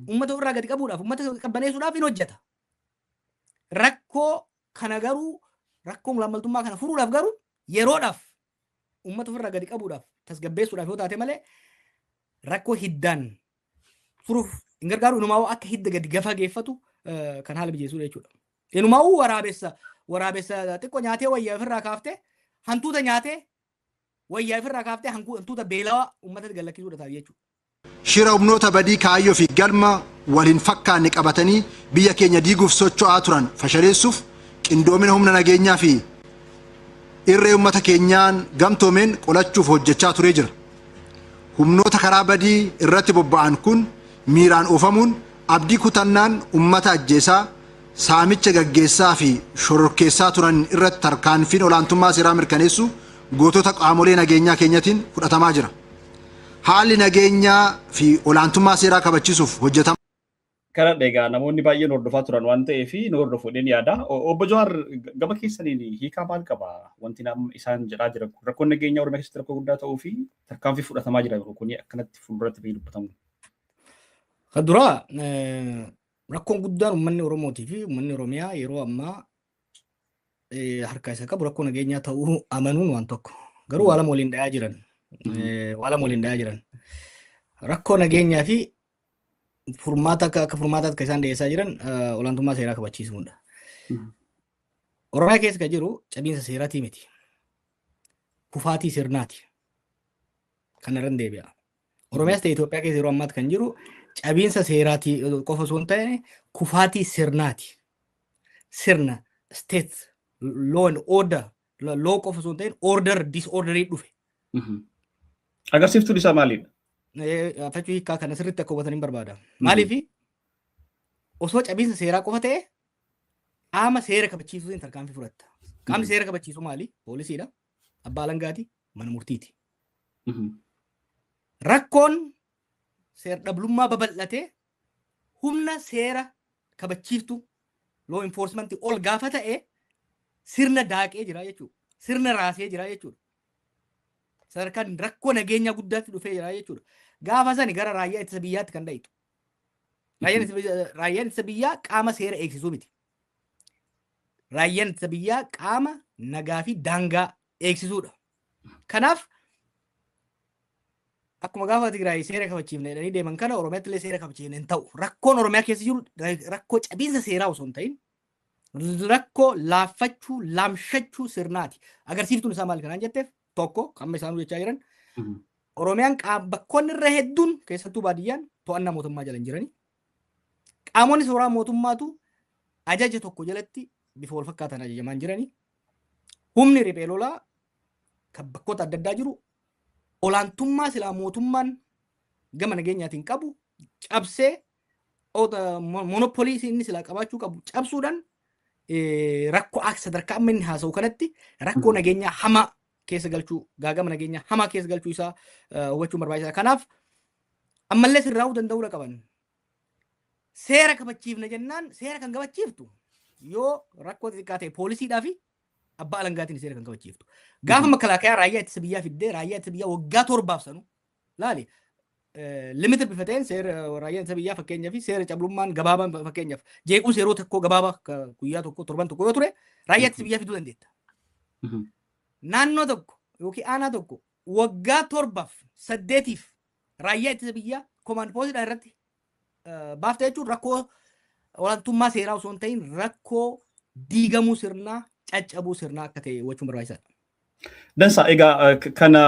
Speaker 1: uummata ofirraa gadi qabuudhaaf, uummata qabbaneessuudhaaf hin hojjeta. Rakkoo kana garuu, rakkoo malaammaltummaa kana furuudhaaf garuu, yeroodhaaf uummata ofirraa gadi qabuudhaaf, tasgabbeessuudhaaf yoo taate malee, rakkoo hiddaan furuuf hin gargaaru. Inumaa akka hidda gadi gafa geeffatu kan haala mijeessuudha jechuudha. Inumaa waraabessa xiqqoo nyaatee wayyaa ofirraa kaaftee, hantuuta nyaatee wayyaa ofirraa kaaftee, hantuuta beelawaa uummatatti gad lakkisuudha ta'a jechuudha.
Speaker 3: Shira humnoota badii kaayyoo fi galma wal hin fakkaanne qabatanii biyya keenya diiguuf socho'aa turan fashaleessuuf qindoomina humna nageenyaa fi irree uummata keenyaan gamtoomeen qolachuuf hojjechaa turee jira. Humnoota karaa badii irratti bobba'an kun miiraan oofamuun abdii kutannaan uummata ajjeesaa, saamicha gaggeessaa fi shororkeessaa turan irratti tarkaanfiin olaantummaa seeraa mirkaneessu gootota qaamolee nageenyaa keenyatiin fudhatamaa jira. Haalli nageenyaa fi olaantummaa seeraa kabachiisuuf hojjetamaa
Speaker 2: Kana egaa namoonni baay'een hordofaa turan waan ta'eef nu hordofuudhaan yaada. Obbo Jawaar, gama keessaniin hiikaa maal qaba? Wanti isaan jedhaa jiran kun rakkoon nageenyaa Oromiyaa keessatti rakkoo guddaa ta'uu fi tarkaanfii fudhatamaa jira kun akkanatti fuulduratti bahee dubbatamu.
Speaker 1: Kan duraa, rakkoon guddaan uummanni Oromootii fi uummanni Oromiyaa yeroo ammaa harkaa isa qabu rakkoo nageenyaa ta'uu amanuun waan tokko. Garuu waa lama waliin dhayaa jiran. Waa lama waliin dhayaa jiran. Rakkoo nageenyaa fi furmaata akka furmaataatti kan isaan dhiyeessaa jiran olaantummaa seeraa kabachiisuudha. Oromiyaa keessa kan jiru cabiinsa seeraatii miti. Kufaatii sirnaati. Kana irra deebi'a. Oromiyaas ta'e Itoophiyaa keessa yeroo ammaatti kan jiru cabiinsa seeraatii qofa osoo hin ta'in kufaatii sirnaati. Sirna state, law and order, law qofa osoo hin ta'in order, disorderii dhufe.
Speaker 2: Agarsiiftuun isaa maalidha?
Speaker 1: Faccuu hiikkaa kana sirriitti akka hubatanii barbaada. Maaliif? Osoo cabiinsa seeraa qofa ta'e, qaama seera kabachiisuutiin tarkaanfii fudhatta. Qaamni seera kabachiisu maali? Poolisiidha, abbaa alangaati, mana murtiiti. Rakkoon seera dhablummaa babal'atee humna seera kabachiiftu, law enforcement, ol gaafa ta'e, sirna daaqee jira jechuudha. Sirna raasee jira jechuudha. Sadarkaan rakkoo nageenyaa guddaatti dhufee jira jechuudha. Gaafa sani gara raayyaa ittisa biyyaatti kan dhayitu. Raayyaan ittisa biyyaa qaama seera eegsisuu miti. Raayyaan ittisa biyyaa qaama nagaa fi daangaa eegsisuudha. Kanaaf akkuma gaafa Tigraay seera kabachiifne jedhanii deeman kana, Oromiyaatti illee seera kabachiifne hin ta'u. Rakkoon Oromiyaa keessa jiru rakkoo cabiinsa seeraa osoo hin ta'in rakkoo laaffachuu, laamshachuu sirnaati. Agarsiiftuun isaa maal kanaan jetteef, tokko amma isaanuu jechaa jiran, Oromiyaan bakkoonni irra hedduun, keessattuu baadiyyaan, to'annaa mootummaa jala hin jirani. Qaamonni seeraa mootummaatu ajaja tokko jalatti bifa wal fakkaatan ajajamaa hin jirani. Humni riphee lolaa kan bakkoota adda addaa jiru olaantummaa silaa mootummaan gama nageenyaatiin qabu cabsee, monopoly inni silaa qabaachuu qabu cabsuudhaan, rakkoo akka sadarkaa amma inni haasa'u kanatti rakkoo nageenyaa hamaa keessa galchuu, gaagama nageenyaa hamaa keessa galchuu isaa hubachuun barbaachisaadha. Kanaaf ammallee sirraa'uu danda'uudha qaban. Seera kabachiifna jennaan, seera kan kabachiiftu yoo rakkoo xixiqqaa ta'e poolisiidhaa fi abbaa alangaatiin seera kan kabachiiftu. Gaafa makalaakaa, raayyaa ittisa biyyaa fiddee, raayyaa ittisa biyyaa waggaa 7f sanu laali, limited bifa ta'een seera raayyaa ittisa biyyaa, fakkeenyaaf seera cablummaan gabaabaan, fakkeenyaaf jeequmsa yeroo tokko gabaabaa guyyaa tokko, torban tokko yoo ture, raayyaa ittisa biyyaa fiduu dandeetta. Naannoo tokko yookiin aanaa tokko waggaa 7f 8f raayyaa ittisa biyyaa command postiidhaan irratti baafta jechuun rakkoo olaantummaa seeraa osoo hin ta'in rakkoo diigamuu sirnaa, caccabuu sirnaa akka ta'e hubachuun barbaachisaadha.
Speaker 2: Dansa, egaa kana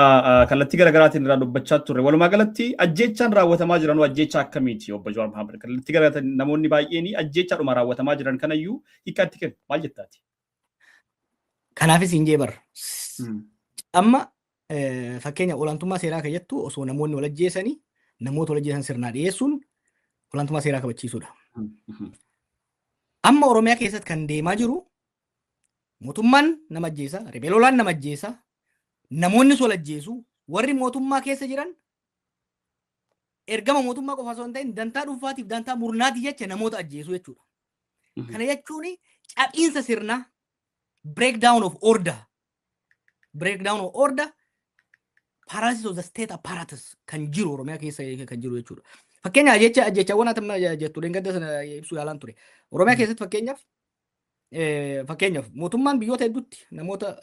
Speaker 2: kallattii garaagaraatiin irraa dubbachaa turre. Walumaa galatti ajjeechaan raawwatamaa jiran ajjeechaa akkamiiti, obbo Jawaar Mohaammed? Kallattii garaagaraatiin namoonni baay'een ajjeechaadhuma raawwatamaa jiran kanayyuu hiikkaatti kennu. Maal jettaati?
Speaker 1: Kanaafis hin jee bar. Amma fakkeenya olaantummaa seeraa kan jettu, osoo namoonni wal ajjeesanii, namoota wal ajjeesan sirnaa dhiyeessuun olaantummaa seeraa kabachiisuudha. Amma Oromiyaa keessatti kan deemaa jiru, mootummaan nama ajjeesa, riphee lolaan nama ajjeesa, namoonni wal ajjeesu, warri mootummaa keessa jiran ergama mootummaa qofa osoo hin ta'in dantaa dhuunfaatiif, dantaa murnaati jecha namoota ajjeesu jechuudha. Kana jechuun cabbiinsa sirnaa, breakdown of order, breakdown of order, paralysis of the state apparatus kan jiru Oromiyaa keessa kan jiru jechuudha. Fakkeenyaaf jecha ajjechaawwan ati amma jettu dheengadda sana ibsuu yaalaan ture. Oromiyaa keessatti fakkeenyaaf mootummaan biyyoota hedduutti namoota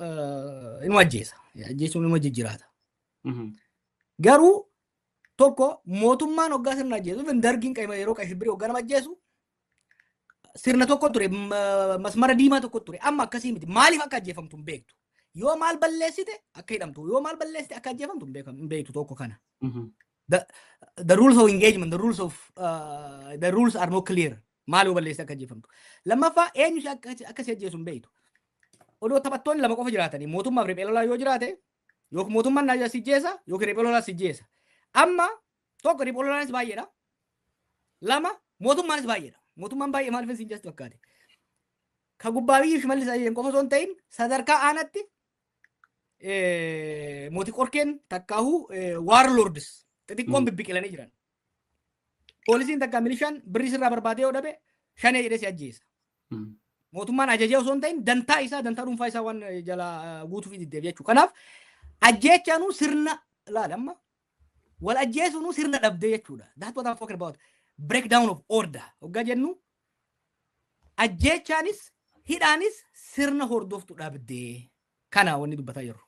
Speaker 1: inuma ajjeesa. Ajjeesuun inuma jijjiraata. Garuu tokko mootummaan hoggaa sirna ajjeesu, Dargiin yeroo Qashibbirii hoggaa nama ajjeesu, sirna tokko ture, masmara diimaa tokko ture. Amma akkasii miti. Maaliif akka ajjeefamtu hin beektu. Yoo maal balleessite akka hidhamtu, yoo maal balleessite akka ajjeefamtu hin beektu, tokko kana. The rules of engagement, the rules are not clear. Maal yoo balleessite akka ajjeefamtu. Lammaffaa, eenyu si akka si ajjeesu hin beektu. Odoo taphattoonni lama qofa jiraatanii, mootummaaf riphee lolaa yoo jiraate, yookiin mootummaan na si ajjeesa yookiin riphee lolaa si ajjeesa. Amma tokko, riphee lolaanis baay'eedha. Lama, mootummaanis baay'eedha. Mootummaan baay'ee maaliif siin jestu fakkaate? Ka gubbaa biyyi Shimallis Ayyeen qofa osoo hin ta'in, sadarkaa aanaatti mootii qorkeen takkaahuu warlords xixiqqoon bibbiqilanii jiran. Poolisiin takka milishaan birrii sirraa barbaadee yoo dhabe, shanee jedhee si ajjeesa. Mootummaan ajajee osoo hin ta'in dantaa isaa, dantaa dhuunfaa isaa waan jala guutuuf diddeef jechuudha. Kanaaf ajjeechaanuu sirna laala, amma wal ajjeesuunuu sirna dhabdee jechuudha. That's what I'm talking about. Breakdown of order. Hoggaa jennu, ajjeechaanis hidhaanis sirna hordoftu dhabdee, kana wanni dubbataa jirru.